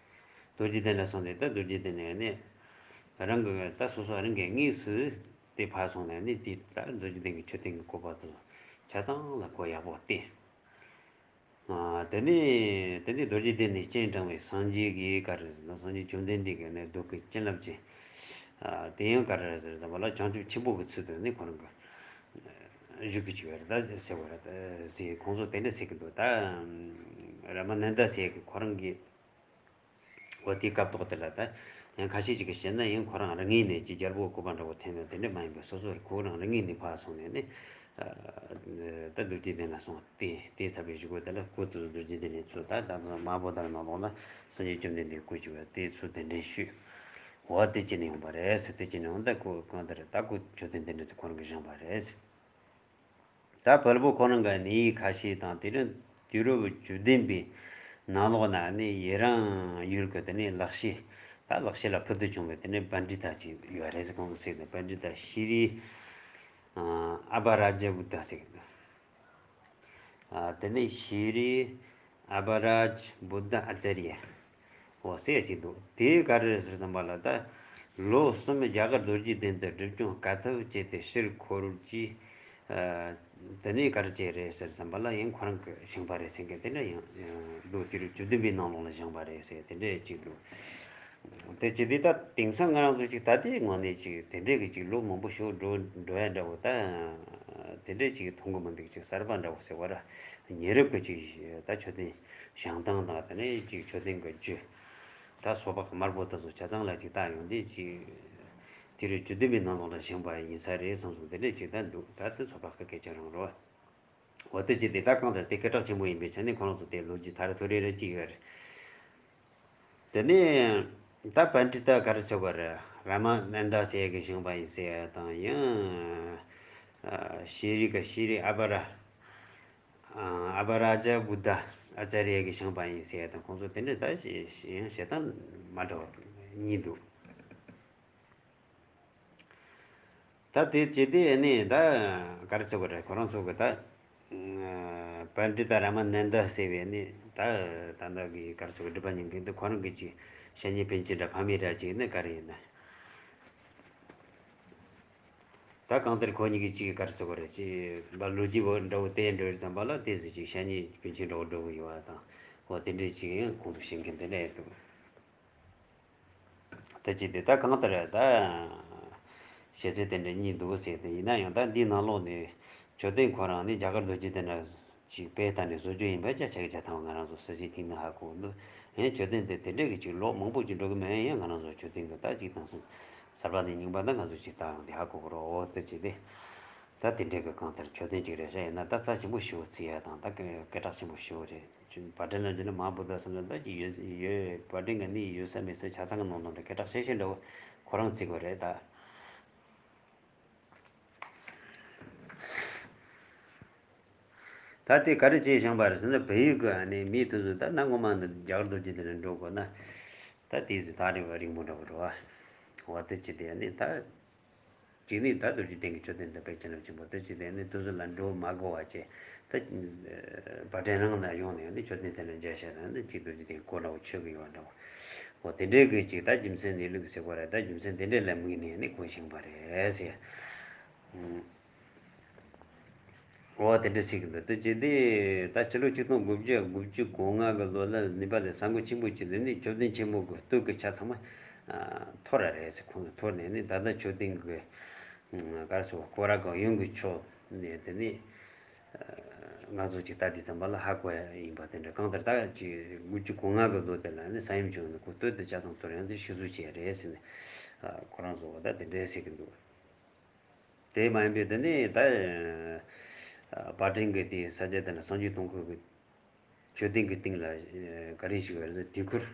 རྡོ་རྗེ་གདན་ལ་སོང་སྟེ་ད་རྡོ་རྗེ་གདན་ནས་ནི་རང་གི་ད་སོ་སོ་རང་གི་དངོས་སུ་དེ་ཕར་སོང་ནས་ནི་དེ་ད་རྡོ་རྗེ་གདན་གྱི་མཆོད་རྟེན་གྱི་བཀོད་པ་དེ་ཆ་ཚང་ལ་ཁོ་ཡག་པོ་བསྟན། དེ་ནས་དེ་ནས་རྡོ་རྗེ་གདན་ནས་སྤྱན་དྲངས་པའི་སངས་རྒྱས་ཀྱི་ག་རེ་ཟེར་ན་སངས་རྒྱས་བཅོམ་ལྡན་འདས་ཀྱི་ནི་གདུལ་བྱའི་བྱིན་རླབས་ཀྱི་དེ་ཡང་ག་རེ་ཟེར་ཙམ་པ་ལ་བྱང་ཆུབ་ཆེན་པོ་གི་ཚུལ་དུ་ནི་ཁོ་རང་གི་བཞུགས་ཀྱི་བཅུག་པ་རེད་ད་ཟེར་བ་རེད་ཟེར། ཁོང་ཚོ་དེ་འདྲ་ཟེར་གྱི་འདུག་ད་ར་མ་ནནྡ་ཟེར་གྱི་ཁོ་རང་གི་འོ་དེའི་སྐབས་ཐོག་དེ་ལ་ད་ཡང་ཁ་ཤས་ཅིག་གིས་བཤད་ན་ཡང་ཁོ་རང་རང་ངོས་ནས་ཅིག་རྒྱལ་པོ་བཀོད་པ་འདྲ་བོ་འཐེན་ཡོད་དེ་འདྲ་མ་ཡིན་པའི་སོ་སོར་ཁོ་རང་རང་ངོས་ནས་ཕར་སོང་ནས་ནི་ད་རྡོ་རྗེ་གདན་ལ་སོང་སྟེ་དེ་ཚར་བའི་གཞུག་གུ་དེ་ལ་སྐུ་དེ་ཚོ་རྡོ་རྗེ་གདན་ནས་ཚུར་ད་ད་ཚོ་མ་ཧཱ་བོ་དྷ་ནང་ལོགས་ལ་སངས་རྒྱས་བཅོམ་ལྡན་འདས་སྐུ་བཅུག་པ་དེ་ཚུར་གདན་འདྲེན་ཞུས། འོ་དེ་ཅི་ནས་ཡོང་པ་རེད་ཟེར། དེ་ཅི་ནས་ཡོང་ད་ཁོ་གང་ལྟར་ད་ཁོ་མཆོད་རྟེན་དེ་འདྲ་ཚོ་ཁོ་རང་གིས་བཞེངས་པ་རེད་ཟེར། ད་བལ་པོ་ཁོ་རང་གི་གནས་ཡིག་ཁ་ཤས་དང་དེ་རིང་དུས་རབས་བཅུ་བདུན་པའི་ནང་ལོགས་ན་ནི་ཡི་རང་ཡུལ་གྱི་དེ་ནས་ལག་ཤེས། ད་ལག་ཤེས་ལ་ཕུལ་དུ་བྱུང་བའི་དེ་ནས་པཎྜི་ཏ་ཅིག་ཡོད་རེད་ཟེར། ཁོང་གིས་ཟེར་ནས་པཎྜི་ཏ་ཤྲཱི་ཨ་པ་རཱ་ཛ་བུདྡྷ་ཟེར་གི་འདུག་དེ་ནས་ཤྲཱི་ཨ་པ་རཱ་ཛ་བུདྡྷ་ཨ་ཙརྱ། འོ་ཟེར་ཡ་ཅིག་འདུག་དེ་ག་རེ་རེད་ཟེར་ཙམ་པ་ལ་ད་ལོ་གསུམ་རྒྱ་གར་རྡོ་རྗེ་གདན་དུ་སྒྲུབ་སྦྱོང་དཀའ་ཐུབ་བྱས་ཏེ་ཕྱིར་འཁོར་གྱིས། དེ་ནས་ག་རེ་བྱས་རེད་ཟེར་ཙམ་པ་ལ་ཡང་ཁོ་རང་གིས་བཞེངས་པ་རེད་ཟེར་མཁན་དེ་འདྲ་ཡང་འདུག་དུས་རབས་བཅུ་བདུན་པའི་ནང་ལོགས་ལ་བཞེངས་པ་རེད་ཟེར་དེ་འདྲ་ཅིག་འདུག་དེ་ཅི་སྟེ་ད་དེང་སང་ང་རང་ཚོ་ཅིག་ད་ལྟའི་ངོས་ནས་ཅིག་དེ་འདྲས་ཀྱི་ཅིག་ལོ་མང་པོ་ཞིག་འགྲོ་འགྲོ་ཡ་འདྲ་བོ་ད་དེ་འདྲས་ཅིག་མཐོང་གི་མི་འདུག་ཅིག་གསར་པ་འདྲ་བོ་ཟེར་བ་ར་ཉེ་རབས་ཀྱི་ཅིག་ད་མཆོད་རྟེན་བཞེངས་སྟངས་དང་དེ་ནས་ཅིག་མཆོད་རྟེན་གྱི་རྒྱུ་ད་སོ་ཕག་དམར་པོ་དེ་ཚོ་ཆ་ཚང་ལ་ཅིག་བལྟ་ཡོང་དུས་ཅིག་དུས་རབས་བཅུ་བདུན་པའི་ནང་ལོགས་ལ་བཞེངས་པ་ཡིན་ས་རེད་བསམ་སོང་། དེ་འདྲས་ཅིག་ད་འདུག་ད་དེ་སོ་ཕག་གི་སྐད་ཆ་རང་རེད་བ། འོ་དེ་ཅི་སྟེ་ད་གང་ལྟར་དེ་སྐད་གྲགས་ཆེན་པོ་ཡིན་པའི་ཆ་ནས་ཁོ་རང་ཚོ་དེ་ལོ་རྒྱུས་ད་རེ་ཐོ་རེ་རེ་ཅིག་ཡོད་རེད། དེ་ནས་ད་པཎྜི་ཏ་ག་རེ་ཟེར་བ་རེད། རཱ་མ་ནན་ད་ཟེར་ཡ་གི་བཞེངས་པ་ཡིན་ཟེར་ཡ་དང་ཡང་། ཨ་ཤྲི་ཀ་ཤྲི་ཨ་པ་ར། ཨ་པ་ར་ཇ་བུདྡྷ་ཨ་ཙཱ་རི་ཡ་གི་བཞེངས་པ་ཡིན་ཟེར་ཡ་དང་ཁོང་ཚོ་དེ་འདྲ་ད་ཞེ་ཡང་བཤད་སྟངས་མ་འདྲ་བ་གཉིས་འདུག་ད་དེ་བྱས་ཏེ་ནི་ད་ག་རེ་ཟེར་དགོས་རེད། ཁོ་རང་ཚོ་གི་ད་པཎྜི་ཏ་རཱ་མ་ནན་ད་ཟེར་བའི་ནི་ད་ད་ལྟ་གི་ག་རེ་ཟེར་དགོས། སྒྲུབ་པ་ཉན་མཁན་དེ་ཁོ་རང་གི་ཅིག་ཞ་ཉེ་པཎ་ཆེན་འདྲ་ཕ་མེས་ར་ཅིག་ནི་ག་རེ་ཡིན་ན། ད་གང་ལྟར་ཁོ་གཉིས་ཀྱི་ཅིག་ག་རེ་ཟེར་དགོས་རེད། ཅིག་ལོ་རྒྱུས་འདྲ་བོ་དེ་འདྲ་བའི་ཙམ་པ་ལ་དེ་ཟིག་ཅིག་ཞ་ཉེ་པཎ་ཆེན་འདྲ་བོ་འགྲོ་གི་ཡོད་པ་དང་། འོ་དེ་འདྲ་ཅིག་ཡང་ཁོང་ཚོ་བཤད་མཁན་དེ་འདྲ་ཡོད་འདུག་ད་ཅི་སྟེ་ད་གང་ལྟར་ད་བཤད་ཚུལ་དེ་འདྲ་གཉིས་འདུག་ཟེར་ཏེ། ཡིན་ན་ཡང་ད་འདིའི་ནང་ལོགས་ནས་མཆོད་རྟེན་ཁོ་རང་ནི་རྒྱ་གར་རྡོ་རྗེ་གདན་ལ་ཅིག་དཔེ་ལྟ་ནས་བཟོ་རྒྱུ་ཡིན་པ་ཅ་ཆ་གི་ཆ་ཐང་ང་རང་ཚོ་སྲིད་ཞིའི་ཐིག་ནས་ཧ་གོ་འདུག་ཡང་མཆོད་རྟེན་དེ་དེ་འདྲ་གི་ཅིག་ལོ་མང་པོ་ཅིག་འགྲོ་གི་མེད། ཡང་ང་རང་ཚོ་མཆོད་རྟེན་གི་ད་ཅིག་དང་སང་གསར་པ་ནས་རྙིང་པ་ད་ང་ཚོ་ཅིག་ལྟ་ཡོང་དེ་ཧ་གོ་གི་རོ། འོ་དེ་ཅི་སྟེ། ད་དེ་འདྲའི་གི་གང་ལྟར་མཆོད་རྟེན་གཅིག་རེད་ཤག་ཡིན་ན་ད་རྩ་ཆེན་པོ་ཞེ་པོ་བརྩི་ཡ་དང་ད་སྐད་སྐད་གྲགས་ཆེན་པོ་ཞེ་པོ་རེད། བྷ་དྲིན་ལབ་རྒྱུ་ན་མ་ཧཱ་བོ་དྷ་ཟེར་ན་ད་ཅིག་ཡོད་ཡོད། བྷ་དྲིན་གི་ནི་ཡོད་ས་མེད་ས་ཆ་ཚང་གི་ནང་ནང་རེད། སྐད་གྲགས་ཆེ་ཤོས་འདྲ་བོ་ཁོ་རང་བརྩི་དགོས་རེད་ད། ད་དེ་ག་རེ་བྱས་བཞེངས་པ་རེད་ཟེར་ན། བལ་ཡུལ་གི་ཨ་ནི་མི་དེ་ཚོ་ད་གནའ་སྔོན་མ་ནས་རྒྱ་གར་རྡོ་རྗེ་གདན་ལ་འགྲོ་དགོས་ན་ད་དེ་ཚོ་ཐག་རིང་བ་རིང་པོ་འདྲ་བོ་འགྲོ་བ། འོ་དེ་ཅི་སྟེ་ཨ་ནི་ད། གཅིག་ནི་ད་རྡོ་རྗེ་གདན་གྱི་མཆོད་རྟེན་འདི་དཔེ་བྱིན་རླབས་ཆེན་པོ་དེ་གཅིག་དེ་ནི་དུས་སུ་ལ་འགྲོ་མ་དགོས་པ་བྱས་ད། བྷ་དྲིན་རང་ན་ཡོང་ནས་ནི་མཆོད་རྟེན་དེ་ལ་མཇལ་བྱས་ན་ནི་གཅིག་རྡོ་རྗེ་གདན་གོ་འདྲ་བོ་ཆོད་གི་ཡོད་འདྲ་བོ། འོ་དེ་འདྲའི་གི་གཅིག་ད་རྒྱུ་མཚན་གནས་ལུགས་ཟེར་བ་རེད། ད་རྒྱུ་མཚན་དེ་འདྲའི་ལ་དམིགས་ནས་ནི་གོ་བཞིན་པ་རེད་ཟེར། འོ་དེ་འདྲ་ཟེར་གི་འདུག་དེ་བྱས་དུས་ད་ཕྱི་ལོ་ཆིག་སྟོང་དགུ་བརྒྱ་དགུ་བཅུ་གོ་ལྔ་གི་ལོ་ལ་ནི་པ་ལའི་ས་འགུལ་ཆེན་པོ་ཅིག་ལ་ནི་མཆོད་རྟེན་ཆེན་མོ་གི་སྟོད་གི་ཆ་ཚང་མ་འཐོར་ར་རེད་ཟེར། ཁོང་གིས་འཐོར་ནས་ནི་ད་ལྟ་མཆོད་རྟེན་གི་ག་རེ་ཟེར་བ་སྐོར་ར་གང་ཡོང་གི་ཆོག་ནས་དེ་ནི་ང་ཚོ་ཅིག་ལྟ་དུས་ཙམ་པ་ལ་ཧ་གོ་ཡ་ཡིན་པ་དེ་འདྲ། གང་ལྟར་ད་ཅིག་དགུ་བཅུ་གོ་ལྔ་གི་ལོ་དེ་ལ་ནི་ས་ཡོམ་བྱུང་ནས་ཁོ་སྟོད་དུ་ཆ་ཚང་འཐོར་ཡང་དེ་ཤི་གསོ་བྱས་རེད་ཟེར་ནས་ཁོ་རང་ཚོ་ད་དེ་འདྲའི་ཟེར་གི་འདུག་དེ་མ་ཡིན་པའི་དེ་ནི་ད་བྷ་དྲིན་གི་དེ་ས་ཆ་དེ་ན་སངས་རྒྱས་སྟོང་འཁོར་གི་མཆོད་རྟེན་གྱི་སྟེང་ལ་ག་རེ་ཞིག་ཡོད་རེད། དུས་འཁོར་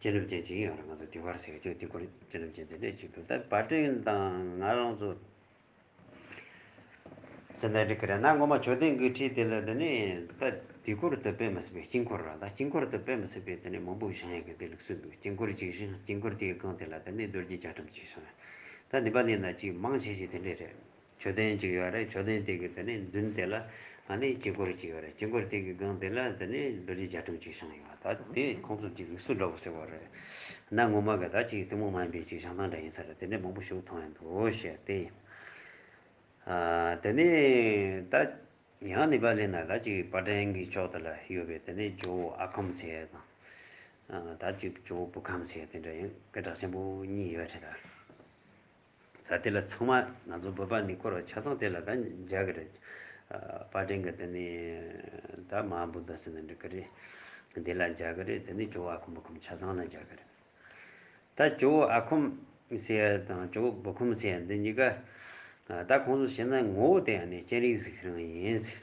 བྱིན་རླབས་ཅན་ཅིག་ཡོད་རེད། ང་ཚོ་དུས་འཁོར་ཟེར་གྱི་དུས་འཁོར་བྱིན་རླབས་ཅན་དེ་འདྲ་ཅིག་འདུག་ད་བྷ་དྲིན་དང་ང་རང་ཚོ་ཟེར་ན་འགྲིག་གི་རེད། གནའ་སྔོན་མ་མཆོད་རྟེན་གྱི་ཁྲི་དེ་ལ་དེ་ནི་ད་དུས་འཁོར་དུ་དཔེ་མི་སྲིད་པའི་དཀྱིལ་འཁོར་ར། ད་དཀྱིལ་འཁོར་དུ་དཔེ་མི་སྲིད་པའི་དེ་ནི་མང་པོ་བཞེངས་ཡག་གི་དེ་ལུགས་སྲོལ་འདུག་དཀྱིལ་འཁོར་གཅིག་བཞེངས། དཀྱིལ་འཁོར་དེའི་སྒང་དེ་ལ་དེ་ནི་རྡོ་རྗེ་རྒྱ་གྲམ་གཅིག་བཞེངས། ད་ནི་པ་ནི་ན་གཅིག་མང་ཆེ་ཤོས་དེ་འདྲས་རེད། མཆོད་རྟེན་གཅིག་ཡོད་རེད། མཆོད་རྟེན་དེ་གི་དེ་ནི་མདུན་དེ་ལ་ཨ་ནི་དཀྱིལ་འཁོར་གཅིག་ཡོད་རེད། དཀྱིལ་འཁོར་དེ་གི་སྒང་དེ་ལ་དེ་ནི་རྡོ་རྗེ་རྒྱ་གྲམ་གཅིག་བཞེངས་ཡོད། ད་དེ་ཁོང་ཚོ་གཅིག་ལུགས་སྲོལ་འདྲ་བོ་ཟེར་བ་རེད། གནའ་སྔོན་མ་གི་ད་གཅིག་ཐུན་མོང་མ་ཡིན་པའི་གཅིག་བཞེངས་སྟངས་འདྲ་ཡིན་ས་རེད། དེ་འདྲས་མང་པོ་ཞིག་མཐོང་ཡ་འདུག་ཞེས་ཏེ། ཨ་དེ་ནས་ད་ཡང་ནི་པ་ལས་ན་ད་ཅིག་བྷ་དྲིན་གྱི་ཕྱོགས་དེ་ལ་ཡོད་པའི་དེ་ནས་ཇོ་བོ་ཨ་ཁམ་ཟེར་ཡ་དང་། ཨ་ད་ཅིག་ཇོ་བོ་བུ་ཁམ་ཟེར་ཡ་དེ་འདྲ་ཡང་སྐད་གྲགས་ཆེན་པོ་གཉིས་ཡོད་རེད་ད། ད་དེ་ལ་ཚང་མ་ང་ཚོ་བོད་པ་ནི་སྐོར་བ་ཆ་ཚང་དེ་ལ་ད་མཇལ་གི་རེད། ཨ་བྷ་དྲིན་གྱི་དེ་ནས་ད་མ་ཧཱ་བུདྡྷ་ཟེར་ན་འགྲིག་གི་རེད། དེ་ལ་མཇལ་གི་རེད། དེ་ནས་ཇོ་བོ་ཨ་ཁམ་བུ་ཁམ་ཆ་ཚང་ལ་མཇལ་གི་རེད། ད་ཇོ་བོ་ཨ་ཁམ་ཟེར་ཡ་དང་ཇོ་བོ་བུ་ཁམ་ཟེར་ཡ་འདི་གཉིས་ཀ་ད་ཁོང་ཚོ་བྱས་ན་ངོ་བོ་དེ་ཡང་ནི་སྤྱན་རས་གཟིགས་རང་ཡིན་ཟེར།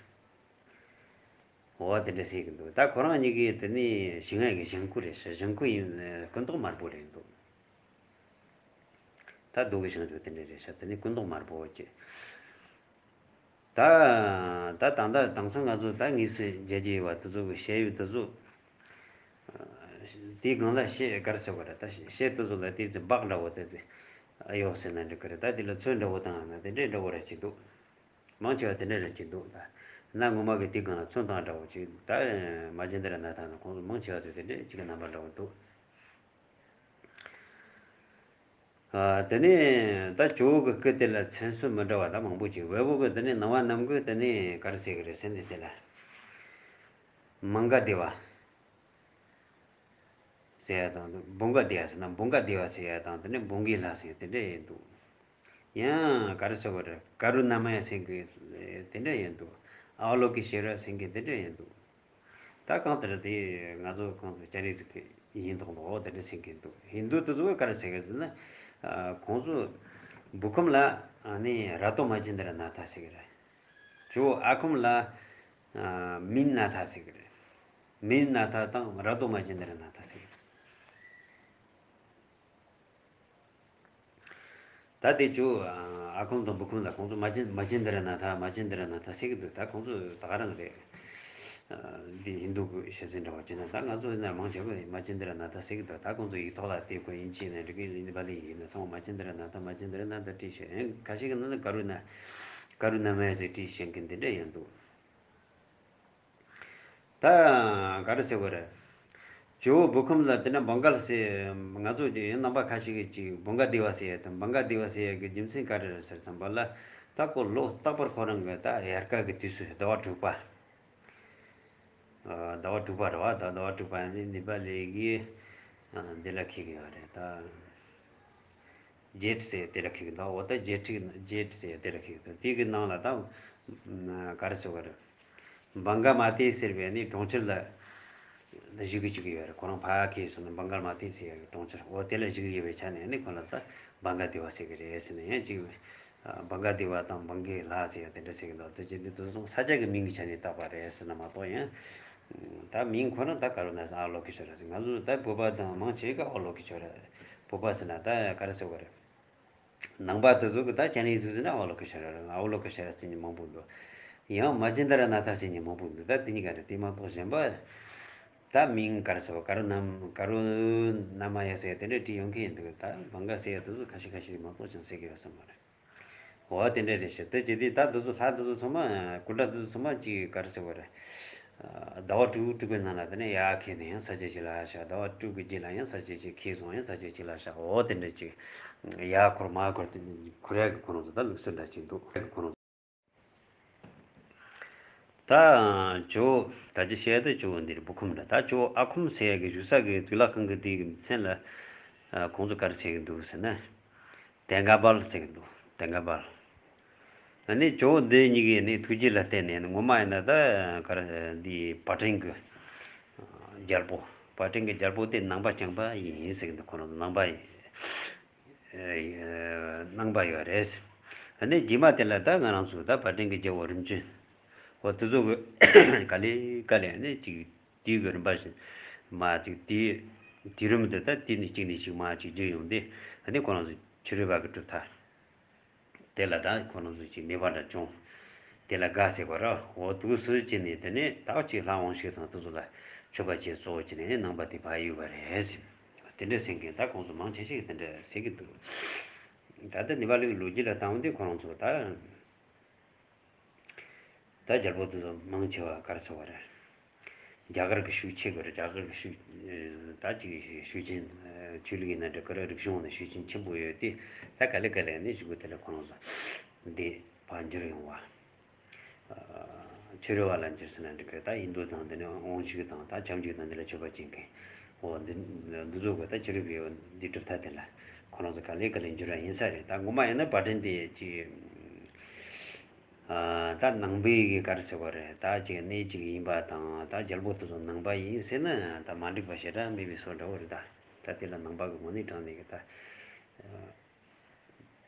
འོ་དེ་འདྲ་ཟེར་གི་འདུག་ད་ཁོ་རང་གཉིས་ཀས་དེ་ནི་བཞེངས་ཡ་གི་བཞེངས་སྐུ་རེད་ཤག་བཞེངས་སྐུ་ཡིན། སྐུ་མདོག་དམར་པོ་རེད་འདུག་ད་རྡོ་གི་བཞེངས་ཆོག་དེ་འདྲ་རེད་ཤག་དེ་ནི་སྐུ་མདོག་དམར་པོ་བྱས། ད་ད་ད་ད་དེང་སང་ང་ཚོ་ད་དངོས་སུ་མཇལ་རྒྱུ་ཡོད་པ་དེ་ཚོ་གི་ཞལ་དབྱིབས་དེ་ཚོ། དེའི་སྒང་ལ་ཤེལ་ག་རེ་ཟེར་བ་རེད། ད་ཤེལ་དེ་ཚོ་ལ་དེ་ཚོ་སྦག་འདྲ་བོ་དེ་ཚོ་གཡོགས་ཟེར་ན་འགྲིག་གི་རེད། ད་དེ་ལ་ཚོན་འདྲ་བོ་བཏང་ཡོད་ན་དེ་འདྲའི་འདྲ་བོ་ར་ཅིག་འདུག་མང་ཆེ་བ་དེ་འདྲ་ར་ཅིག་འདུག་ད་གནའ་སྔོན་མ་གི་དེའི་སྒང་ལ་ཚོན་བཏང་འདྲ་བོ་ཅིག་ད་མ་ཇི་འདྲ་ན་ད་ན་ཁོང་ཚོ་མང་ཆེ་བ་ཚོ་དེ་འདྲའི་ཅིག་གི་རྣམ་པ་འདྲ་བོ་འདུག་ཨ་དེ་ནས་ད་ཇོ་བོ་གི་སྐུ་དེ་ལ་མཚན་གསོལ་མི་འདྲ་བ་ད་མང་པོ་ཅིག་བལ་པོ་གི་དེ་ནས་ནང་པ་རྣམས་གི་དེ་ནས་ག་རེ་ཟེར་གི་རེད་ཟེར་ན་དེ་ལ་མངྒ་དེ་བ་ཟེར་ཡ་དང་འབུམ་ག་དེ་བ་ཟེར་ན་འབུམ་ག་དེ་བ་ཟེར་ཡ་དང་དེ་ནས་འབུམ་གའི་ལྷ་ཟེར་དེ་འདྲ་ཡོད་འདུག་ཡང་ག་རེ་ཟེར་བ་རེད། ཀ་རུ་ཎ་མ་ཡ་ཟེར་གི་དེ་འདྲ་ཡོད་འདུག་ཨ་ལོ་ཀི་ཤེ་ར་ཟེར་གི་དེ་འདྲ་ཡོད་འདུག་ད་གང་ལྟར་དེ་ང་ཚོ་གང་དུ་སྤྱན་རས་གཟིགས་ཀྱི་ཡིན་མདོག་མདོག་འོ་དེ་འདྲ་ཟེར་གི་འདུག་ཧིན་རྡུ་དེ་ཚོ་ག་རེ་ཟེར་གི་ཟེར་ན། ཁོང་ཚོ་བུ་ཁམས་ལ་ཨ་ནི་ར་ཏོ་མ་ཅི་འདི་ར་ན་ཐ་ཟེར་གི་རེད། ཇོ་ཨ་ཁམས་ལ་མིན་ན་ཐ་ཟེར་གི་རེད། མིན་ན་ཐ་དང་ར་ཏོ་མ་ཅི་འདི་ར་ན་ཐ་ཟེར་གི་རེད། ད་དེ་ཅོ་ཨ་ཁུམ་དང་བུ་ཁུམ་ལ་ཁོང་ཚོ་མ་ཅན་མ་ཅན་དར་ན་ཐ་མ་ཅན་དར་ན་ཐ་ཟེར་གི་འདུག་ད་ཁོང་ཚོ་ད་ག་རང་རེད། འདི་ཧིན་དུ་གི་ཤ་ཟན་འདྲ་བ་ཅན་ན་ད་ང་ཚོ་ན་མང་ཆེ་བས་མ་ཅན་དར་ན་ཐ་ཟེར་གི་འདུག་ད་ཁོང་ཚོ་ཡིག་ཐོག་ལ་དེ་ཁོ་ཡིན་ཅི་ན་འགྲིག་གི་ཡིན་པ་ལས་ཡིན་ན་ཚང་མ་མ་ཅན་དར་ན་ཐ་མ་ཅན་དར་ན་ཐ་བྲིས་ཤེས་ཡང་ཁ་ཤས་ཀྱི་ནང་ན་ཀ་རུ་ན་ཀ་རུ་ན་མ་ཟེར་བྲིས་ཤེས་མཁན་དེ་འདྲ་ཡང་འདུག་ད་ག་རེ་ཟེར་དགོས་རེད། ཇོ་བོ་བུ་ཁུམ་ལ་དེ་ན་བང་གལ་ཟེར་ང་ཚོ་ཡང་རྣམ་པ་ཁ་ཤས་ཀྱིས་ཅིག་བང་ག་དེ་བ་ཟེར་ཡ་དང་བང་ག་དེ་བ་ཟེར་ཡ་གི་རྒྱུ་མཚན་ག་རེ་རེད་ཟེར་བསམ་པ་ལ་ད་ཁོ་ལོ་རྟག་པར་ཁོ་རང་གི་ད་དབྱར་ཁ་གི་དུས་སུ་ཟླ་བ་དྲུག་པ། ཟླ་བ་དྲུག་པ་རེད་བ་ད་ཟླ་བ་དྲུག་པ་ནི་ནི་པ་ལི་གི་འདི་ལ་ཁེལ་གི་ཡོད་རེད་ད། ཇེཊ་ཟེར་དེ་ལ་ཁེལ་གི་འདུག་འོ་ད་ཇེཊ་ཇེཊ་ཟེར་དེ་ལ་ཁེལ་གི་འདུག་དེ་གི་ནང་ལ་ད་ག་རེ་ཟེར་བ་རེད། བང་ག་མ་ཏི་ཟེར་བའི་ནི་གྲོང་ཁྱེར་ལ་བཞུགས་གི་བཅུག་གི་ཡོད་རེད། ཁོ་རང་ཕ་གི་སོང་ནས་བང་ག་མ་ཏི་ཟེར་བའི་གྲོང་ཁྱེར་འོ་དེ་ལ་བཞུགས་གི་ཡོད་པའི་ཆ་ནས་ནི་ཁོ་ལ་ད་བང་ག་དེ་བ་ཟེར་གི་རེད་ཟེར་ནས་ཡང་ཅིག་བང་ག་དེ་བ་དང་བང་གའི་ལྷ་ཟེར་བ་དེ་འདྲ་ཟེར་གི་འདུག་དེ་ཅི་འདི་དུ་སོང་ས་ཆ་གི་མིང་གི་ཆ་ནས་བཏགས་པ་རེད་ཟེར་ན་མ་གཏོགས་ཡང་ད་མིང་ཁོ་རང་ད་ག་རུ་ན་ཟེར་ཨ་ལོ་གི་ཤོ་ར་ཟེར། ང་ཚོ་ད་བོད་པ་དང་མང་ཆེ་ག་ཨ་ལོ་གི་ཤོ་ར་བོད་པ་ཟེར་ན་ད་ག་རེ་ཟེར་བ་རེད། ནང་པ་དེ་ཚོ་གི་ད་ཅན་རིག་ཟིག་ཟེར་ན་ཨོ་ལོ་ཀེ་ཤ་ར་ར་ཨོ་ལོ་ཀེ་ཤ་ར་ཟེར་མཁན་མང་པོ་འདུག་ཡང་མ་ཅན་དར་ན་ཐ་ཟེར་མཁན་མང་པོ་འདུག་ད་དེ་གཉིས་ཀ་རེད། དེ་མ་གཏོགས་གཞན་པ་ད་མིང་ག་རེ་ཟེར་བ་ག་རུ་ནམ་ག་རུ་ན་མ་ཡ་ཟེར་དེ་འདྲ་བྲིས་ཡོང་མཁན་ཡིན་འདུག་ད་བང་ག་ཟེར་ཡ་དེ་ཚོ་ཁ་ཤས་ཁ་ཤས་མ་གཏོགས་ཅང་ཟེར་གི་ཡོད་ས་མ་རེད། འོ་དེ་འདྲ་རེད་ཤག་དེ་ཅི་སྟེ་ད་དེ་ཚོ་ལྷ་དེ་ཚོ་ཚང་མ་སྐུ་འདྲ་དེ་ཚོ་ཚང་མ་ཅིག་ག་རེ་ཟེར་བ་རེད། ཟླ་བ་དྲུག་དྲུག་པའི་ནང་ལ་དེ་ནས་ཡར་ཁེལ་ནས་ཡང་ས་ཆ་ཅིག་ལ་ཤར། ཟླ་བ་དྲུག་གི་རྗེས་ལ་ཡང་ས་ཆ་ཅིག་ཁེལ་སོང་ཡང་ས་ཆ་ཅིག་ལ་ཤར། འོ་དེ་འདྲ་ཅིག་ཡར་འཁོར་མར་འཁོར་དེ་འཁོར་ཡག་གི་ཁོ་རང་ཚོ་ད་ལུགས་སྲོལ་འདྲ་ཅིག་འདུག་ཁོ་རང་ཚོ་ད་ཇོ་བོ་ད་ཅི་བཤད་ད་ཇོ་བོ་འདིར་བུ་ཁུམ་འདྲ་ད་ཇོ་བོ་ཨ་ཁུམ་ཟེར་ཡག་གི་བཞུགས་ས་གི་གཙུག་ལག་ཁང་གི་དེའི་མཚན་ལ་ཁོང་ཚོ་ག་རེ་ཟེར་གི་འདུག་ཟེར་ན། དེང་ག་བལ་ཟེར་གི་འདུག་དེང་ག་བལ། ཨ་ནི་ཇོ་བོ་འདི་གཉིས་ཀྱི་ནི་ཐུགས་རྗེ་ལ་བརྟེན་ནས་ངོ་མ་ཡིན་ན་ད་ག་རེ་འདི་བ་ཀྲེང་གི་རྒྱལ་པོ་བ་ཀྲེང་གི་རྒྱལ་པོ་དེ་ནང་པ་རྐྱང་པ་ཡིན་ཟེར་གི་འདུག་ཁོ་རང་ནང་པ་ཡིན། ནང་པ་ཡོད་རེད། ཨ་ནི་རྗེས་མ་དེ་ལ་ད་ང་རང་ཚོ་ད་བ་ཀྲེང་གི་རྒྱལ་པོ་རིམ་བྱོན་འོ་དེ་ཚོ་གི་ག་ལེ་ག་ལེ་ཨ་ནི་ཅིག་དུས་ཀྱི་རིམ་པ་བཞིན་མ་ཅིག་དུས་དུས་རིམ་དུ་ད་དུས་ནས་གཅིག་ནས་གཅིག་མ་ཅིག་བརྗོད་ཡོང་དུས་ཨ་ནི་ཁོ་རང་ཚོ་ཕྱི་རོལ་པ་གི་གྲུབ་མཐའ་དེ་ལ་ད་ཁོ་རང་ཚོ་ཅིག་མོས་པ་འདྲ་བྱུང་། དེ་ལ་དགའ་ཟེར་བ་ར་འོ་འདུག་སེ་བྱས་ནས་དེ་ནས་ད་ཅིག་ལྷ་དབང་ཕྱུག་དང་དེ་ཚོ་ལ་མཆོད་པ་བྱས་གཙོ་བོ་བྱས་ནས་ནང་པ་དེ་ཕར་གཡུགས་པ་རེད་ཟེར། དེ་འདྲ་ཟེར་མཁན་ད་ཁོང་ཚོ་མང་ཆེ་ཤོས་ཀྱིས་དེ་འདྲ་ཟེར་གི་འདུག་ད་ལྟ་ནེ་པ་ལི་གི་ལོ་རྒྱུས་ལ་བལྟས་དུས་ཁོ་རང་ཚོ་ད། ད་རྒྱལ་པོ་དེ་ཚོ་མང་ཆེ་བ་ག་རེ་ཟེར་བ་རེད། རྒྱ་གར་གྱི་ཤུགས་ཆེ་གི་རེད། རྒྱ་གར་གྱི་ཤུགས་ད་ཅིག་ཤུགས་ཆེན་ཆོས་ལུགས་ཡིན་ན་འདྲ་གི་རེད། རིག་གཞུང་ནང་ཤུགས་ཆེན་ཆེན་པོ་ཡོད་དེ་ད་ག་ལེ་ག་ལེ་ནས་ཞུ་གི་དེ་ལ་ཁོ་རང་ཚོ་འདི་ཕར་འགྱུར་ཡོང་བ། ཕྱི་རོལ་པ་ལ་འགྱུར་ཟེར་ན་འགྲིག་གི་རེད། ད་ཧིན་དུ་དང་དེ་ནས་དབང་ཕྱུག་དང་ད་ཁྱབ་འཇུག་དང་འདི་ལ་མཆོད་པ་བྱེད་མཁན་འོ་འདི་འདི་ཚོ་གི་ད་ཕྱི་རོལ་པའི་འདི་གྲུབ་མཐའ་དེ་ལ་ཁོ་རང་ཚོ་ག་ལེ་ག་ལེ་འགྱུར་བ་ཡིན་ས་རེད། ད་ངོ་མ་ཡིན་ན་བ་ཀྲེང་དེ་ཅིག་ད་ནང་པའི་གི་ག་རེ་ཟེར་བ་རེད། ད་ཅིག་གནས་ཅིག་ཡིན་པ་དང་ད་རྒྱལ་པོ་དེ་ཚོ་ནང་པ་ཡིན་ཟེར་ན་ད་མ་འགྲིག་པ་ཞེ་དྲག་མེད་པའི་བཟོ་འདྲ་བོ་རེད། ད་ད་དེ་ལ་ནང་པ་གི་ངོས་ནས་དྲངས་ནས་གི་ད་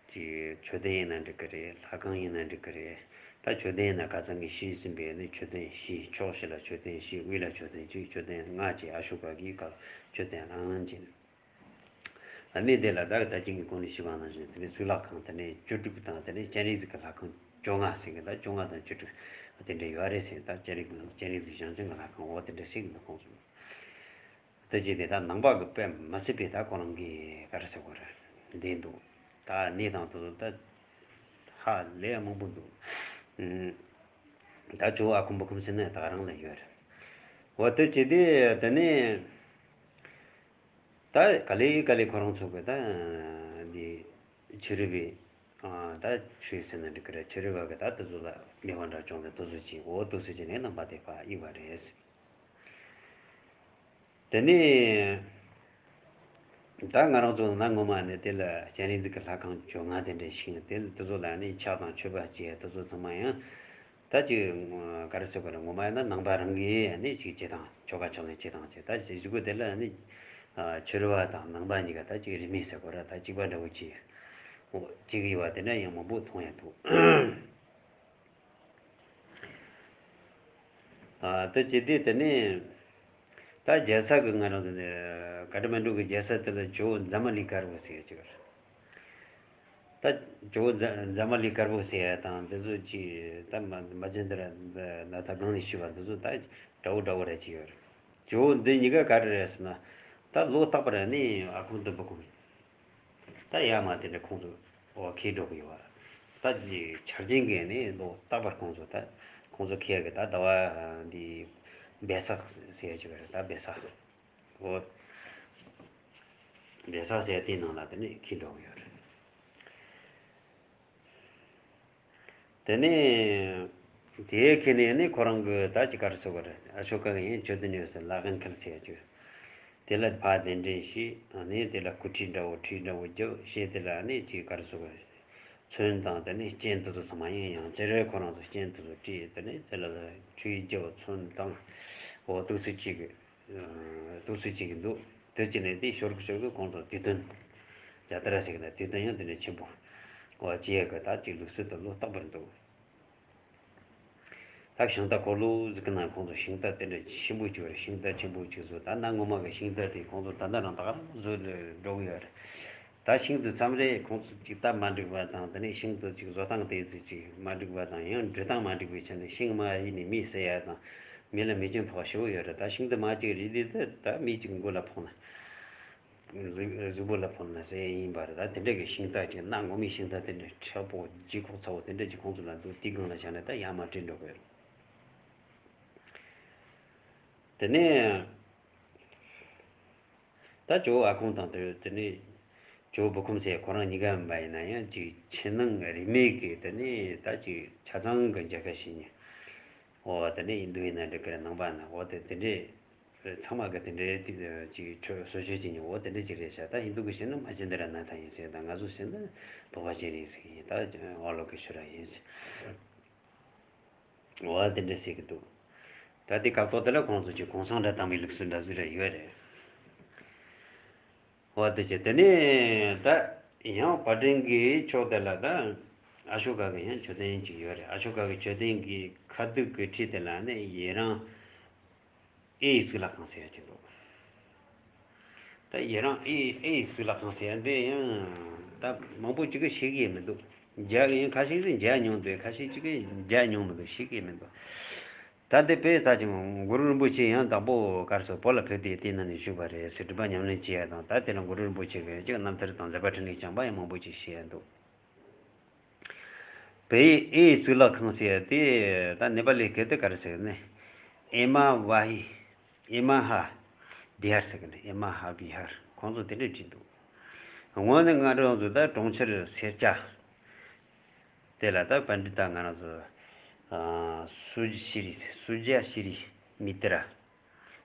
ཅིག་མཆོད་རྟེན་ཡིན་ན་འགྲིག་གི་རེད། ལྷ་ཁང་ཡིན་ན་འགྲིག་གི་རེད། ད་མཆོད་རྟེན་ཡིན་ན་ཁ་སང་གི་ཤེས་ཟིན་པའི་ནི་མཆོད་རྟེན་བཞི། ཕྱོགས་བཞི་ལ་མཆོད་རྟེན་བཞི། དབུས་ལ་མཆོད་རྟེན་གཅིག་མཆོད་རྟེན་ལྔ་བཅས་ཨ་ཤོ་ཀ་གི་ཁ་མཆོད་རྟེན་རང་བཞིན། ཨ་ནི་དེ་ལ་ད་ད་ཅིང་གི་གོང་ནས་ཞུས་པ་ནང་བཞིན་དེ་ནས་གཙུག་ལག་ཁང་དེ་ནས་བཅུ་དྲུག་དང་དེ་ནས་སྤྱན་རས་གཟིགས་ཀྱི་ལྷ་ཁང་བཅོ་ལྔ་ཟེར་གི་ད་བཅོ་ལྔ་དང་བཅུ་དྲུག་དེ་འདྲ་ཡོད་རེད་ཟེར། ད་སྤྱན་རས་གཟིགས་སྤྱན་རས་གཟིགས་བྱང་ཆུབ་ཀྱི་ལྷ་ཁང་འོ་དེ་འདྲ་ཟེར་གི་འདུག་ཁོང་ཚོ་ད་ཅི་དེ་ད་ནང་པ་གི་དཔེ་མ་སྲིད་པའི་ད་ཁོ་རང་གི་ག་རེ་ཟེར་དགོས་རེད་བསྡད་འདུག་ད་གནས་སྟངས་དེ་ཚོ་ད་ཧ་ལས་མང་པོ་འདུག་ད་ཇོ་བོ་ཨ་ཁུམ་བུ་ཁུམ་ཟེར་ན་ད་ག་རང་ལ་ཡོད་རེད། འོ་དེ་ཅི་དེ་དེ་ནས། ད་ག་ལེ་ག་ལེ་ཁོ་རང་ཚོ་གི་ད་འདི་ཕྱི་རོལ་པའི་ད་ཆོས་ཟེར་ན་འགྲིག་གི་རེད། ཕྱི་རོལ་པ་གི་ད་དེ་ཚོ་ལ་མོས་པ་འདྲ་བྱུང་ནས་དེ་ཚོ་ཅིག་འོ་དེ་ཚོ་ཅིག་ནས་ནང་པ་དེ་ཕར་གཡུགས་པ་རེད། དེ་ནས་ད་ང་རང་ཚོ་ནང་ངོ་མ་ནས་དེ་ལ་སྤྱན་རས་གཟིགས་ཀྱི་ལྷ་ཁང་བཅོ་ལྔ་དེ་འདྲ་ཞིག་དེ་དེ་ཚོ་ལ་ནི་ཕྱག་དང་མཆོད་པ་བྱས་དེ་ཚོ་ཚང་མ་ཡང་། ད་ཅིག་ག་རེ་ཟེར་དགོས་རེད། ངོ་མ་ཡིན་ན་ནང་པ་རང་གིས་ནི་ཅིག་བྱེད་སྟངས་ཆོ་ག་ཕྱག་ལེན་བྱེད་སྟངས་བྱེད། ད་ཅིག་གཞུག་གུ་དེ་ལ་ནི་ཕྱི་རོལ་པ་དང་ནང་པ་གཉིས་ཀ་ད་ཅིག་རིས་མེད་ཟེར་དགོས་རེད། ད་གཅིག་པ་འདྲ་བོ་ཅིག་འོ་གཅིག་ཡོད་པ་དེ་འདྲ་ཡང་མང་པོ་མཐོང་ཡ་འདུག་ད་ཅི་དེ་དེ་ནི་ད་རྒྱལ་ས་གི་ང་རང་ཚོ་ནི་ཀ་ཐ་མན་ཌུ་གི་རྒྱལ་ས་དེ་ལ་ཇོ་བོ་ཛ་མ་ལི་ཀ་རི་བོ་ཟེར་གྱི་ཡོད་རེད། ད་ཇོ་བོ་ཛ་ཛ་མ་ལི་དཀར་པོ་ཟེར་ཡ་དང་དེ་ཚོ་ཅིག་ད་མ་མ་ཇེན་དྲ་ན་ད་གང་ནས་ཞུས་པ་དེ་ཚོ་ད་འདྲ་བོ་འདྲ་བོ་རེད་ཅིག་ཡོད་རེད། ཇོ་བོ་འདི་གཉིས་ཀ་ག་རེ་རེད་ཟེར་ན། ད་ལོ་རྟག་པར་ནི་ཨ་ཁུ་འདི་བུ་ཁུ་ད་ཡ་མ་དེ་འདྲ་ཁོང་ཚོ་འོ་ཁེལ་འགྲོ་གི་ཡོད་རེད། ད་ཅིག་ཆར་ཅན་གྱི་ནི་ལོ་རྟག་པར་ཁོང་ཚོ་ད་ཁོང་ཚོ་ཁེལ་གི་ད་ཟླ་བ་འདི་བེ་སག་ཟེར་ཡ་ཅིག་ཡོད་རེད། ད་བེ་སག་འོ། བེ་སག་ཟེར་དེའི་ནང་ལ་དེ་ནས་འཁྱེར་འགྲོ་གི་ཡོད་རེད། དེ་ནས་དེའི་ཁེ་ནས་ནི་ཁོ་རང་གི་ད་ཅི་ག་རེ་ཟེར་བ་རེད། ཨ་ཤོ་ཀ་གི་ཡང་མཆོད་རྟེན་ཡོད་ཟེར་ལ་གན་ཁལ་ཟེར་རྒྱུ། དེ་ལ་ཕར་གདན་འདྲེན་བྱས་ནས་དེ་ལ་སྐུ་ཁྲུས་འདྲ་བོ་ཁྲུས་འདྲ་བོ་རྒྱབ་བྱས་དེ་ལ་ནི་ཅི་ག་རེ་ཟེར་བ་རེད། ཚོན་དང་དེ་ནས་སྤྱན་དེ་ཚོ་ཚང་མ་ཡང་ཡང་ཅི་རེད་ཁོ་རང་ཚོ་སྤྱན་དེ་ཚོ་བཀྲུས་དེ་ནས་དེ་ལ་ཁྲུས་རྒྱབ་ཚོན་དང་འོ་དུག་སེལ་བྱེད་གི་དུག་སེལ་བྱེད་ཀྱི་འདུག་དེ་བྱས་ནས་དེ་ཞོར་གི་ཞོར་གི་ཁོང་ཚོ་དུས་སྟོན། རྒྱ་དར་ཟེར་གི་ན་དུས་སྟོན་ཡང་དེ་འདྲ་ཆེན་པོ། འོ་ཅི་ཡ་གི་ད་ཅིག་ལུགས་སྲོལ་དུ་ལོ་རྟག་པར་འདུག་ད་ཤིང་རྟ་འཁོར་ལོ་ཟིག་གི་ནང་ཁོང་ཚོ་ཤིང་རྟ་དེ་འདྲ་ཆེན་པོ་ཅིག་རེད། ཤིང་རྟ་ཆེན་པོ་ཅིག་བཟོ་ད་གནའ་ངོ་མ་གི་ཤིང་རྟ་དེ་ཁོང་ཚོ་ད་ལྟ་རང་ད་ག་རང་བཟོ་འགྲོ་གི་ཡོད་རེད། ད་ཤིང་དེ་མཚམས་རེ་ཁོང་ཚོ་ཅིག་སྟབས་མ་འགྲིག་པ་དང་དེ་ནས་ཤིང་དེ་ཅིག་བཟོ་སྟངས་དེ་ཚོ་ཅིག་མ་འགྲིག་པ་དང་ཡང་འགྲོ་སྟངས་མ་འགྲིག་པའི་ཆ་ནས་ཤིང་མ་ཡིན་ནས་མི་བསད་ཡ་དང་མི་ལ་མི་སྐྱོན་ཕོག་ཞེ་པོ་ཡོད་རེད། ད་ཤིང་དེ་མ་ཅིག་རིལ་དེ་དེ་ད་མི་ཅིག་མགོ་ལ་ཕོག་ན་གཟུགས་པོ་ལ་ཕོག་ན་ཟེར་ཡིན་པ་རེད། ད་དེ་འདྲ་གི་ཤིང་རྟ་ཅིག་གནའ་ངོ་མའི་ཤིང་རྟ་དེ་འདྲ་མཁྲེགས་པོ་ལྗིད་ཁོག་ཚ་བོ་དེ་འདྲ་ཅིག་ཁོང་ཚོ་ལ་འདུག་དེའི་སྒང་ལ་བཞག་ན་ད་ཡར་མར་བྲོས་འགྲོ་གི་ཡོད་རེད། དེ་ནས། ད་ཇོ་བོ་ཨ་ཁུ་དང་དེ་དེ་ནས་ཇོ་བོ་བུ་ཁུམ་ཟེར་ཁོ་རང་གཉིས་ཀ་ཡིན་པ་ཡིན་ན་ཡང་ཅིག་ཕྱི་ནང་རིས་མེད་ཀྱི་དེ་ནས་ད་ཅིག་ཆ་ཚང་གི་མཇལ་ཁ་ཞུས་ནས། འོ་དེ་འདྲ་ཡིན་འདུག་ཡིན་ན་འགྲིག་གི་རེད། ནང་པ་ན་འོ་དེ་དེ་འདྲས་ཚང་མ་གི་དེ་འདྲས་ཅིག་ཆོས་སོ་སོས་ཅིག་ཉོ་འོ་དེ་འདྲས་ཅིག་རེད་ཤག་ད་ཧིན་དུ་གི་ཕྱི་ནང་མ་ཅི་འདི་ར་ན་ཐང་ཡིན་ཟེར། ད་ང་ཚོ་ཕྱི་ནང་བོད་པ་ཅིག་རེད་ཟེར་གི་ཡིན། ད་ཨོ་ལོ་གི་ཤུ་ར་ཡིན་ཟེར། འོ་དེ་འདྲ་ཟེར་གི་འདུག་ད་དེ་སྐབས་ཐོག་དེ་ལ་ཁོང་ཚོ་ཅིག་གུང་སེང་འདྲ་བཏང་བའི་ལུགས་སྲོལ་འདྲ་ཟིག་རེ་ཡོད་རེད། འོ་དེ་ཅི་དེ་ནས་ད་ཡང་པར་འཕྲིན་གྱི་ཕྱོགས་དེ་ལ་ད་ཨ་ཤོ་ཀ་གི་ཡང་མཆོད་རྟེན་ཅིག་ཡོད་རེད། ཨ་ཤོ་ཀ་གི་མཆོད་རྟེན་གྱི་ཁ་ཐུག་གི་འཁྲིས་དེ་ལ་ནི་ཡི་རང་ཨེ་ཡི་གཙུག་ལག་ཁང་ཟེར་ཡ་ཅིག་འདུག་ད་ཡི་རང་ཨེ་ཨེ་ཡི་གཙུག་ལག་ཁང་ཟེར་ཡ་འདི་ཡང་ད་མང་པོ་ཅིག་གིས་ཤེས་ཀྱི་མི་འདུག་མཇལ་ཡང་ཁ་ཤས་ཀྱིས་མཇལ་མྱོང་འདུག་ཁ་ཤས་ཅིག་གིས་མཇལ་མྱོང་མི་འདུག་ཤེས་ཀྱི་མི་འདུག་ད་འདི་དཔེ་ཚ་ཅིང་གུ་རུ་རིན་པོ་ཆེ་ཡང་དང་པོ་གར་སོགས་བོད་ལ་ཕེབས་ཏེ་དེ་ནང་ནས་བཞུགས་པ་རེད་ཟེར་སྒྲུབ་པ་ཉམས་ལེན་བྱེད་ཡ་དང་། ད་དེ་ལ་གུ་རུ་རིན་པོ་ཆེ་གིས་ཅིག་རྣམ་ཐར་དང་མཛད་པ་འཕྲིན་ལས་བསྐྱངས་པ་ཡང་མང་པོ་ཅིག་བཤད་ཡ་འདུག་བོད་ཡིག་ཨེ་ཡི་གཙུག་ལག་ཁང་ཟེར་ཡ་དེ་ད་ནེ་པ་ལིའི་སྐད་དེ་ག་རེ་ཟེར་ནས་ཨེ་མ་ཝ་ཧི་ཨེ་མ་ཧ་བི་ཧར་ཟེར་གི་ནས་ཨེ་མ་ཧ་བི་ཧར་ཁོང་ཚོ་དེ་འདྲས་བྲིས་འདུག་དངོས་གནས་ང་རང་ཚོ་ད་གྲོང་ཁྱེར་སེར་སྐྱ་དེ་ལ་ད་པཎྜི་ཏ་ང་རང་ཚོ་ཨ་སུ་ཇ་ཤྲི་སུ་ཇ་ཤྲི་མི་ཏྲ་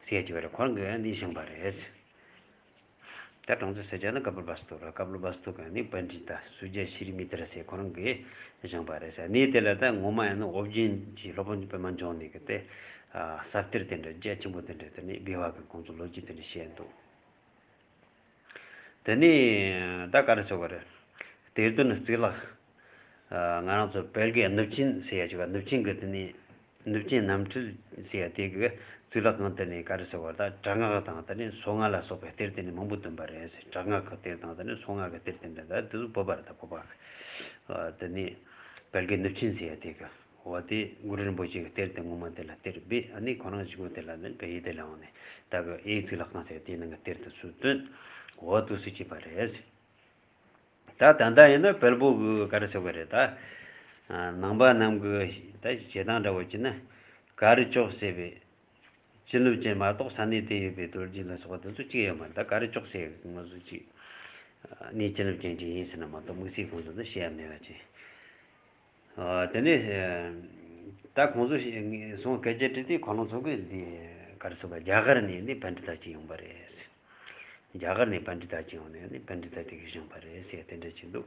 ཟེར་གྱི་བ་རེད། ཁོང་གིས་འདི་བཞེངས་པ་རེད། ད་གྲོང་ཚོ་ཟེར་བྱས་ན་ཀ་པིལ་བསྟུ་ར། ཀ་པིལ་བསྟུ་ག་ནི་པཎྜི་ཏ་སུ་ཇ་ཤྲི་མི་ཏྲ་ཟེར་ཁོ་རང་གིས་བཞེངས་པ་རེད་ཟེར། གནས་དེ་ལ་ད་ངོ་མ་ཡིན་ན་ཨོ་རྒྱན་གྱི་སློབ་དཔོན་པདྨ་འབྱུང་གནས་ཀྱི་དེ་ས་གཏེར་དེ་འདྲ་རྒྱ་ཆེན་པོ་དེ་འདྲ་དེ་ནས་སྦས་པ་གི་ཁོང་ཚོ་ལོ་རྒྱུས་དེ་འདྲ་བཤད་འདུག་དེ་ནས་ད་ག་རེ་ཟེར་བ་རེད། གཏེར་སྟོན་གཙུག་ལག་ང་རང་ཚོ་བལ་གྱི་ནུབ་ཆིངས་ཟེར་ཡ་ཅིག་ག་ནུབ་ཆིངས་ཀྱི་དེ་ནས་ནུབ་ཆིངས་གནམ་གྲུ་ཟེར་ཡ་དེ་གི་གཙུག་ལག་ཁང་དེ་ནས་ག་རེ་ཟེར་བ་ད་དྲག་སྔགས་དང་དེ་ནས་སོ་ལྔ་ལ་སོགས་པའི་གཏེར་དེ་ནས་མང་པོ་བཏོན་པ་རེད་ཟེར། དྲག་སྔགས་ཀྱི་གཏེར་དང་དེ་ནས་སོ་ལྔ་གི་གཏེར་དེ་འདྲ་ད་དེ་ཚོ་བོད་པ་རེད། ད་བོད་པ་དེ་ནས་བལ་གྱི་ནུབ་ཆིངས་ཟེར་ཡ་དེ་གི་འོ་དེ་གུ་རུ་རིན་པོ་ཆེ་གི་གཏེར་དེ་ངོ་མ་དེ་ལ་གཏེར་སྦས། ཨ་ནི་ཁོ་རང་གཞུག་གུ་དེ་ལ་ནི་བལ་ཡུལ་དེ་ལ་འོང་ནས་ད་གི་ཨེ་ཡི་གཙུག་ལག་ཁང་ཟེར་དེའི་ནང་གི་གཏེར་དེ་ཚུར་བཏོན། འོ་དུ་སུ་བྱས་པ་རེད་ཟེར། ད་ད་ལྟ་ཡིན་ན་བལ་པོ་གི་ག་རེ་ཟེར་བ་རེད་ད། ནང་པ་རྣམས་ཀྱི་ད་བྱེད་སྟངས་འདྲ་བོ་བྱས་ན་གར་ལྕོག་ཟེར་བའི་བྱིན་རླབས་ཅན་མ་གཏོགས་ས་གནས་དེ་ཡོད་པའི་རྡོ་རྗེ་ལ་སོགས་པ་དེ་ཚོ་གཅིག་ཡོད་མ་རེད། ད་གར་ལྕོག་ཟེར་ང་ཚོ་གཅིག་གནས་བྱིན་རླབས་ཅན་གཅིག་ཡིན་ཟེར་ན་མ་གཏོགས་དམིགས་བསལ་ཁོང་ཚོ་འདི་བཤད་ཡ་མེད་པ་ཅིག་དེ་ནས་ད་ཁོང་ཚོ་སོང་སྐད་ཆ་དྲིས་ཏེ་ཁོ་རང་ཚོ་གི་འདི་ག་རེ་ཟེར་བ་རྒྱ་གར་ནས་ནི་པཎྜི་ཏ་ཅིག་ཡོང་པ་རེད། རྒྱ་གར་ནས་པཎྜི་ཏ་ཅིག་ཡོང་ནས་ནི་པཎྜི་ཏ་དེ་གིས་བཞེངས་པ་རེད་ཟེར་དེ་འདྲ་ཅིག་འདུག་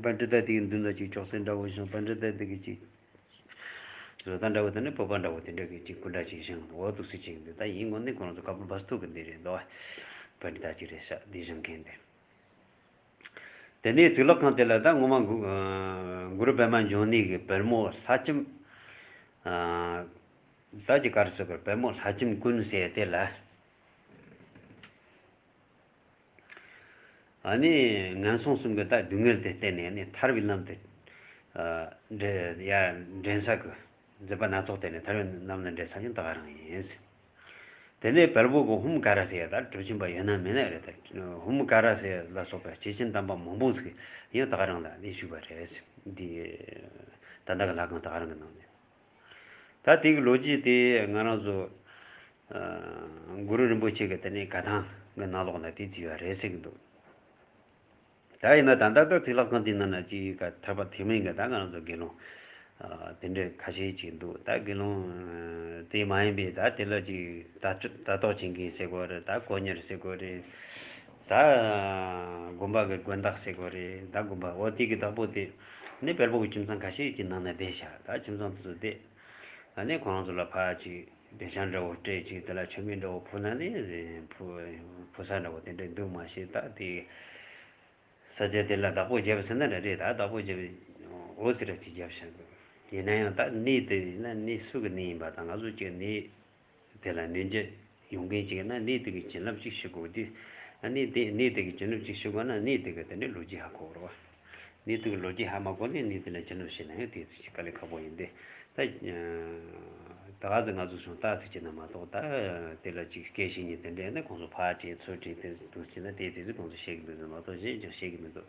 པཎྜི་ཏ་དེ་གི་མདུན་ལ་ཅིག་ཅོག་ཙེ་འདྲ་བོ་བཞེངས། པཎྜི་ཏ་དེ་གི་ཅིག་བཟོ་ལྟ་འདྲ་བོ་དེ་ནི་བོད་པ་འདྲ་བོ་དེ་འདྲ་གི་ཅིག་སྐུ་འདྲ་ཅིག་བཞེངས་འོ་འདུག་སེ་ཅིག་འདུག་ད་ཡིན་ངོ་ནི་ཁོ་རང་ཚོ་ཀ་པིལ་བསྟུ་གི་འདི་རེད་འདུག་པཎྜི་ཏ་ཅིག་རེད་ཤག་འདི་བཞེངས་མཁན་དེ། དེ་ནས་གཙུག་ལག་ཁང་དེ་ལ་ད་ངོ་མ་གུ་གུ་རུ་པདྨ་འབྱུང་གནས་ཀྱི་པད་མོ་ལྷ་ལྕམ། ད་ཅི་ག་རེ་ཟེར་དགོས་རེད། པད་མོ་ལྷ་ལྕམ་ཀུན་ཟེར་དེ་ལ། ཨ་ནི་ངན་སོང་གསུམ་གྱི་ད་སྡུག་བསྔལ་དེ་བརྟེན་ནས་ནི་ཐར་བའི་ལམ་དུ་འདྲེན་ཡ་འདྲེན་ས་གི་མཛད་པ་སྣ་ཚོགས་བསྟན་ནས་ཐར་བའི་ལམ་ལ་འདྲེན་ས་ཡང་ད་ག་རང་ཡིན། དེ་ནས་བལ་པོ་གི་ཧུམ་ཀ་ར་ཟེར་ཡ་ད་གྲུབ་ཆེན་པ་ཡོད་ན་མེད་ན་རེད། ད་ཧུམ་ཀ་ར་ཟེར་ལ་སོགས་པའི་སྐྱེས་ཆེན་དམ་པ་མང་པོ་ཟིག་ཡང་ད་ག་རང་ལ་ནི་བཞུགས་པ་རེད། འདི་ད་ལྟ་གི་ལྷ་ཁང་ད་ག་རང་གི་ནང་ནས། ད་དེ་གི་ལོ་རྒྱུས་དེ་ང་རང་ཚོ་གུ་རུ་རིན་པོ་ཆེ་གི་དེ་ནས་བཀའ་ཐང་གི་ནང་ལོགས་ན་དེ་བྲིས་ཡོད་རེད་ཟེར་གི་འདུག། ད་ཡིན་ན་ད་ལྟ་ད་གཙུག་ལག་ཁང་དེའི་ནང་ན་ཅིག་ག་ཐར་པ་ཐེག་དམན་གི་ད་ང་རང་ཚོ་དགེ་སློང་དེ་འདྲ་ཁ་ཤས་ཅིག་འདུག། ད་དགེ་སློང་དེ་མ་ཡིན་པའི་ད་དེ་ལ་ཅིག་ད་ད་ལྟོགས་ཅན་གྱི་ཟེར་གོ་རེད། ད་དཀོན་གཉེར་ཟེར་གོ་རེད། ད་དགོན་པ་གི་དགོན་བདག་ཟེར་གོ་རེད། ད་དགོན་པ་འོ་དེ་གི་བདག་པོ་དེ་ནི་བལ་པོ་གི་ཁྱིམ་ཚང་ཁ་ཤས་ཀྱི་ནང་ན་བསྡད་ཤག། ད་ཁྱིམ་ཚང་དེ་ཚོ་བསྡད། ཨ་ནི་ཁོ་རང་ཚོ་ལ་ཕར་ཅིག་བདེ་ཆེན་འདྲ་བོ་སྤྲད་ཅིག། དེ་ལ་མཆོད་མེ་འདྲ་བོ་ཕུལ་ན་ནི་ཕུ་ཕུལ་ས་འདྲ་བོ་དེ་འདྲ་འདུག་མ་ཤེས། ད་དེ་ས་ཆ་དེ་ལ་བདག་པོ་བརྒྱབ་ཟེར་ན་འདྲ་རེད། ད་བདག་པོ་བརྒྱབ་འོ་ཟེར་ར་ཅིག་བརྒྱབ་ཤག་འདུག། ཡིན་ན་ཡང་ད་གནས་དེ་ཡིན་ན་གནས་སུ་གི་གནས་ཡིན་པ་དང་། ང་ཚོ་ཅིག་གནས་དེ་ལ་གནོད་འགྱུར་ཡོང་མཁན་ཅིག་ཡིན་ན་གནས་དེ་གི་བྱིན་རླབས་ཅིག་ཞུ་དགོས་དུས། ཨ་ནི་དེ་གནས་དེ་གི་བྱིན་རླབས་ཅིག་ཞུ་དགོས་ན་གནས་དེ་གི་དེ་འདྲའི་ལོ་རྒྱུས་ཧ་གོ་རོགས། གནས་དེ་གི་ལོ་རྒྱུས་ཧ་མ་གོ་ནས་གནས་དེ་ལ་བྱིན་རླབས་ཞུས་ན་ཡང་དེ་ཅིག་དཀའ་ལས་ཁག་པོ་ཡིན་ཏེ། ད་ད་ག་ཟེ་ང་ཚོ་སོང་ད་ཟེར་གྱི་ན་མ་གཏོགས། ད་དེ་ལ་ཅིག་སྐད་བཤད་མཁན་དེ་འདྲ་ཡིན་ན་ཁོང་ཚོ་ཕར་དྲིས་ཚུར་དྲིས་དེ་འདུག་ཅེ་ན་དེ་དེ་ཚོ་ཁོང་ཚོ་བཤད་གི་འདུག་ཟེར་མ་གཏོགས་གཞན་ཅང་བཤད་གི་མི་འདུག།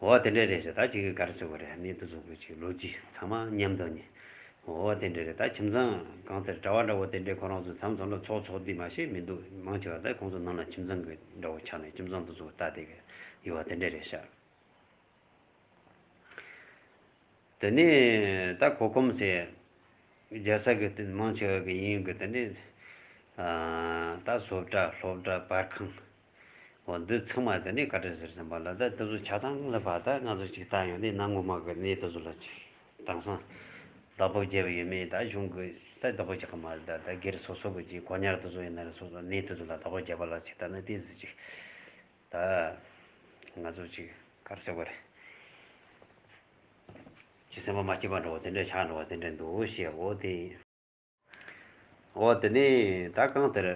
འོ་དེ་འདྲ་རེད་ཤག། ད་ཅིག་གི་ག་རེ་ཟེར་དགོས་རེད། གནས་དེ་ཚོ་གི་ཅིག་ལོ་རྒྱུས་ཚང་མ་མཉམ་དུ་ནི། འོ་དེ་འདྲ་རེད། ད་ཁྱིམ་ཚང་གང་ལྟར་གྲྭ་བ་འདྲ་བོ་དེ་འདྲའི་ཁོ་རང་ཚོ་མཚམས་མཚམས་ལ་ཚོགས་ཚོགས་དུས་མ་ཤེས་མི་འདུག། མང་ཆེ་བ་ད་ཁོང་ཚོ་ནང་ལ་ཁྱིམ་ཚང་གི་འདྲ་བོ་ཆགས་ནས་ཁྱིམ་ཚང་དེ་ཚོ་ལྟ་དེ་གི་ཡོད་པ་དེ་འདྲ་རེད་ཤག། དེ་ནས་ད་གོ་ཁོམ་ཟེར་རྒྱལ་ས་གི་དེ་མང་ཆེ་བ་གི་ཡིན་གི། དེ་ནས་ཨ་ད་བཟོ་གྲྭ་སློབ་གྲྭ་པར་ཁང་འོ་འདི་ཚང་མ་དེ་ནས་ག་འདྲ་ཟེར་ཟིན་པ་ལ། ད་དེ་ཚོ་ཆ་ཚང་ལ་ཕར་ད་ང་ཚོ་ཅིག་ལྟ་ཡོང་དུས་གནའ་སྔོན་མ་གི་གནས་དེ་ཚོ་ལ་ཅིག་དེང་སང་བདག་པོ་བརྒྱབ་ཡོད་མེད། ད་གཞུང་གི་ད་བདག་པོ་རྒྱག་གི་མ་རེད། ད་ད་སྒེར་སོ་སོ་གི་ཅིག་དཀོན་གཉེར་དེ་ཚོ་ཡིན་ན་རེད། སོ་སོ་གནས་དེ་ཚོ་ལ་བདག་པོ་བརྒྱབ་པ་ལ་ཅིག་ལྟ་ན་དེ་ཟེར་ཅིག་ད་ང་ཚོ་ཅིག་ག་རེ་ཟེར་དགོས་རེད། ཅི་སེམས་པ་མ་སྐྱིད་པ་འདྲ་བོ་དེ་འདྲ་ཆགས་འགྲོ་བ་དེ་འདྲ་འདུག་ཞེས། འོ་དེ་ཡིན། འོ་དེ་ནས་ད་གང་ལྟར་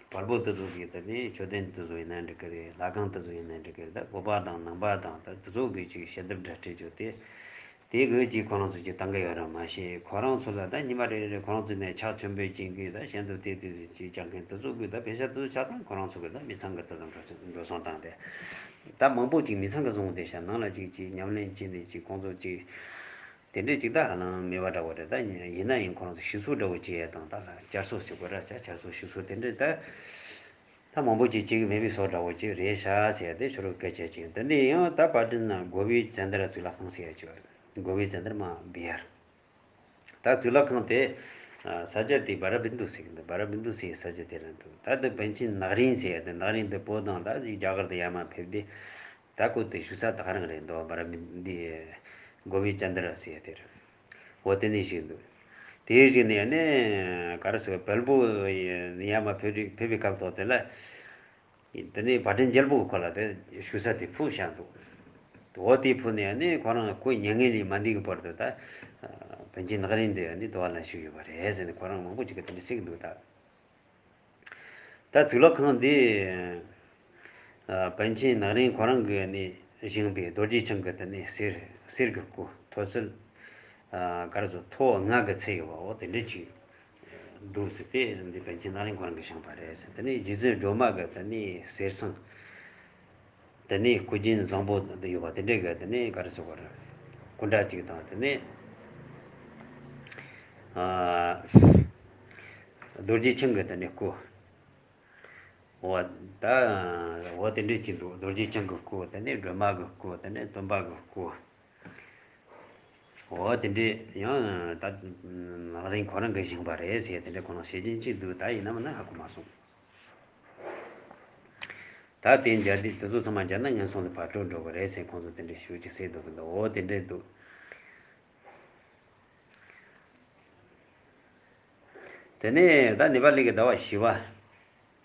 བལ་པོ་དེ་ཚོ་གིས་དེ་ནས་མཆོད་རྟེན་དེ་ཚོ་ཡིན་ན་འགྲིག་གི་རེད། ལྷ་ཁང་དེ་ཚོ་ཡིན་ན་འགྲིག་གི་རེད། ད་བོད་པ་དང་ནང་པ་དང་ད་དེ་ཚོ་གིས་ཅིག་ཞལ་འདེབས་འདྲ་སྤྲད་རྒྱུ་དེ་དེ་གིས་ཅིག་ཁོ་རང་ཚོ་ཅིག་བཏང་གི་ཡོད་ར་མ་ཤེས། ཁོ་རང་ཚོ་ལ་ད་ཉི་མ་རེ་རེ་ཁོ་རང་ཚོ་ནས་ཕྱག་མཆོད་འབུལ་བྱེད་མཁན། ད་ཞལ་འདེབས་དེ་དེ་ཅིག་རྒྱག་མཁན་དེ་ཚོ་གིས་ད་ཕལ་ཆེར་དེ་ཚོ་ཆ་ཚང་ཁོ་རང་ཚོ་གིས་ད་མི་ཚང་གི་དེ་ཚོ་འགྲོ་འགྲོ་སོང་བཏང་སྟེ། ད་མང་པོ་ཅིག་མི་ཚང་གི་བཟུང་བསྡད་ཤག། ནང་ལ་ཅིག་ཅིག་ཉམས་ལེན་བྱས་ནས་ཅིག་ཁོང་ཚོ་ཅིག་དེ་འདྲས་ཅིག་ད་ཧ་ལམ་མེད་པ་འདྲ་བོ་རེད། ད་ཡིན་ན་ཡང་ཁོ་རང་ཚོ་ཞིག་གསོ་འདྲ་བོ་བྱེད་ཡས་དང་། ད་ལ་བསྐྱར་གསོ་ཟེར་དགོས་ར། བསྐྱར་བསྐྱར་གསོ་ཞིག་གསོ་དེ་འདྲས་ད་ད་མང་པོ་ཅིག་བྱེད་ཀྱི་མེད་པའི་བཟོ་འདྲ་བོ་ཅིག་རེད་ཤག་ཟེར་ཡ་དེ་ཕྱི་རོལ་སྐད་ཆ་ཅིག། དེ་ནས་ཡང་ད་པར་ཊི་ན་གོ་བི་ཙནྡྲ་གཙུག་ལག་ཁང་ཟེར་ཡ་ཅིག་ཡོད་རེད། གོ་བི་ཙནྡྲ་མ་བི་ཧར། ད་གཙུག་ལག་ཁང་དེ་ས་ཆ་དེ་བ་ར་བི་འདུ་ཟེར་གྱི་འདུག། བ་ར་བི་འདུ་ཟེར་ས་ཆ་དེ་ལ་འདུག། ད་དེ་པཎ་ཆེན་ནག་རིན་ཟེར་ཡ་དེ། ནག་རིན་དེ་བོད་དང་ད་རྒྱ་གར་དུ་ཡར་མར་ཕེབས་དུས། ད་ཁོ་དེ་བཞུགས་ས་ད་ག་རང་རེད་འདུག། བ་ར་བི་འདི་གོ་བི་ཙནྡྲ་ཟེར་ཡ་དེ་རེད། འོ་དེ་ནས་བཞུགས་འདུག། དེ་བཞུགས་ནས་ནི་ག་རེ་ཟེར། བལ་པོ་ཡར་མར་ཕེབས་དུས་ཕེབས་པའི་སྐབས་ཐོག་དེ་ལ། དེ་ནས་བ་དན་རྒྱལ་པོ་གི་ཁོ་ལ་དེ་བཞུགས་ས་དེ་ཕུལ་བཞག་འདུག། འོ་དེ་ཕུལ་ནས་ནི་ཁོ་རང་ཁོ་མྱ་ངན་ལས་མ་འདས་ཀྱི་བར་དུ་ད་པཎ་ཆེན་ནག་རིན་དེ་ནི་དེ་བ་ལ་བཞུགས་ཡོད་པ་རེད་ཟེར་ནས་ཁོ་རང་མང་པོ་ཅིག་གིས་དེ་འདྲ་ཟེར་གྱི་འདུག། ད་ད་གཙུག་ལག་ཁང་འདི་པཎ་ཆེན་ནག་རིན་ཁོ་རང་གིས་ནི་བཞེངས་པའི་རྡོ་རྗེ་འཆང་གི་དེ་ནི་གསེར་གསེར་གྱི་སྐུ། མཐོ་ཚད་ག་རེ་ཟེར། མཐོ་ལྔ་གི་ཚད་ཡོད་པ། འོ་དེ་འདྲ་ཅིག་འདུག་ཟེར་ཏེ། འདི་པཎ་ཆེན་ནག་རིན་ཁོ་རང་གིས་བཞེངས་པ་རེད་ཟེར། དེ་ནས་རྗེ་བཙུན་སྒྲོལ་མ་གི་དེ་ནས་གསེར་སྲང་། དེ་ནས་སྐུ་རྒྱན་བཟང་པོ་འདི་ཡོད་པ་དེ་འདྲའི་གི་དེ་ནས་ག་རེ་ཟེར་དགོས་རེད། སྐུ་འདྲ་ཅིག་དང་། དེ་ནས་ཨ་རྡོ་རྗེ་འཆང་གི་དེ་ནས་སྐུ། འོ་ད་འོ་དེ་འདྲ་ཅིག་འདུག། རྡོ་རྗེ་འཆང་གི་སྐུ། དེ་ནས་སྒྲོལ་མ་གི་སྐུ། དེ་ནས་སྟོན་པ་གི་སྐུ། འོ་དེ་འདྲས་ཡང་ད་ནག་རིན་ཁོ་རང་གིས་བཞེངས་པ་རེད་ཟེར་དེ་འདྲས་ཁོ་རང་བཤད་ཀྱིན་ཅིག་འདུག། ད་ཡིན་ན་མིན་ན་ཧ་གོ་མ་སོང་། ད་དེ་མཇལ་དུས་དེ་ཚོ་ཚང་མ་མཇལ་ན་ངན་སོང་ལ་ཕར་འགྲོ་འགྲོ་གི་རེད་ཟེར་ཁོང་ཚོ་དེ་འདྲས་ཞུ་ཅིག་ཟེར་འདུག་གི་འདུག། འོ་དེ་འདྲས་འདུག། དེ་ནས་ད་ནེ་པ་ལི་གི་ཟླ་བ་བཞི་པ།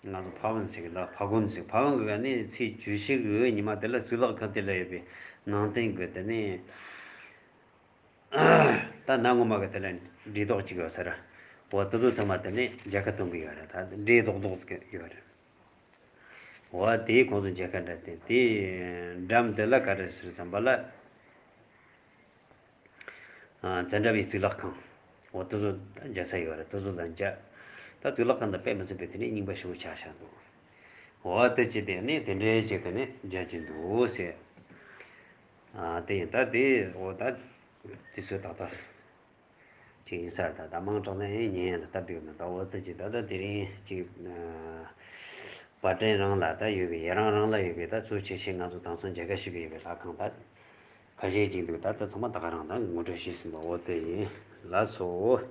ང་ཚོ་ཕ་བོན་ཟེར་གི་ལ། ཕ་གོན་ཟེར། ཕ་བོན་གི་ནི་ཚེས་བཅུ་བཞི་གི་ཉི་མ་དེ་ལ་གཙུག་ལག་ཁང་དེ་ལ་ཡོད་པའི་ནང་རྟེན་གི་དེ་ནི་ད་གནའ་སྔོན་མ་གི་དེ་ལ་འབྲས་རྡོག་ཅིག་ཡོད་ས་ར། འོ་དེ་ཚོ་ཚང་མ་དེ་ནི་མཇལ་ཁ་གཏོང་གི་ཡོད་རེད། ད་འབྲས་རྡོག་རྡོག་ཅིག་ཡོད་རེད། འོ་དེའི་ཁོང་ཚོ་མཇལ་ཁ་འདྲ་དེ་དེའི་འགྲམ་དེ་ལ་ག་རེ་ཟེར་བསམ་པ་ལ། ཨ། ཙནྡྲ་བའི་གཙུག་ལག་ཁང་། འོ་དེ་ཚོ་མཇལ་ས་ཡོད་རེད། དེ་ཚོ་ལ་མཇལ། ད་གཙུག་ལག་ཁང་དང་དཔེ་མི་སྲིད་པའི་དེ་ནས་རྙིང་པ་ཞེ་པོ་ཆགས་ཆགས་འདུག་འོ་དེ་ཅི་དེ་ནས་དེ་འདྲའི་ཅིག་དེ་ནས་མཇལ་གྱི་འདུག་ཟེར། ཨ། དེ་ཡིན། ད་དེ་འོ་ད་དེ་ཚོ་ད་ལྟ་ཅིག་ཡིན་ས་རེད། ད་ད་དམངས་ཁྲོད་ལ་ཡང་ཉན་ཡ་ལ་སྟབས་བདེ་ཡོད་ན། ད་འོ་དེ་ཅི་ད་ལྟ་དེ་རིང་ཅིག་བར་དྲན་རང་ལ་ད་ཡོད་པའི། ཡི་རང་རང་ལ་ཡོད་པའི། ད་གཙོ་ཆེ་ཆེ་ང་ཚོ་དེང་སང་མཇལ་ཁ་ཞུ་གི་ཡོད་པའི་ལྷ་ཁང་ད་ཁ་ཤས་ཅིག་འདུག་ད་ལྟ་ཚང་མ་ད་ག་རང་ད་ངོ་སྤྲོད་ཞུས་ཟིན་པ་འོ་དེ་ཡིན། ལགས་སོ།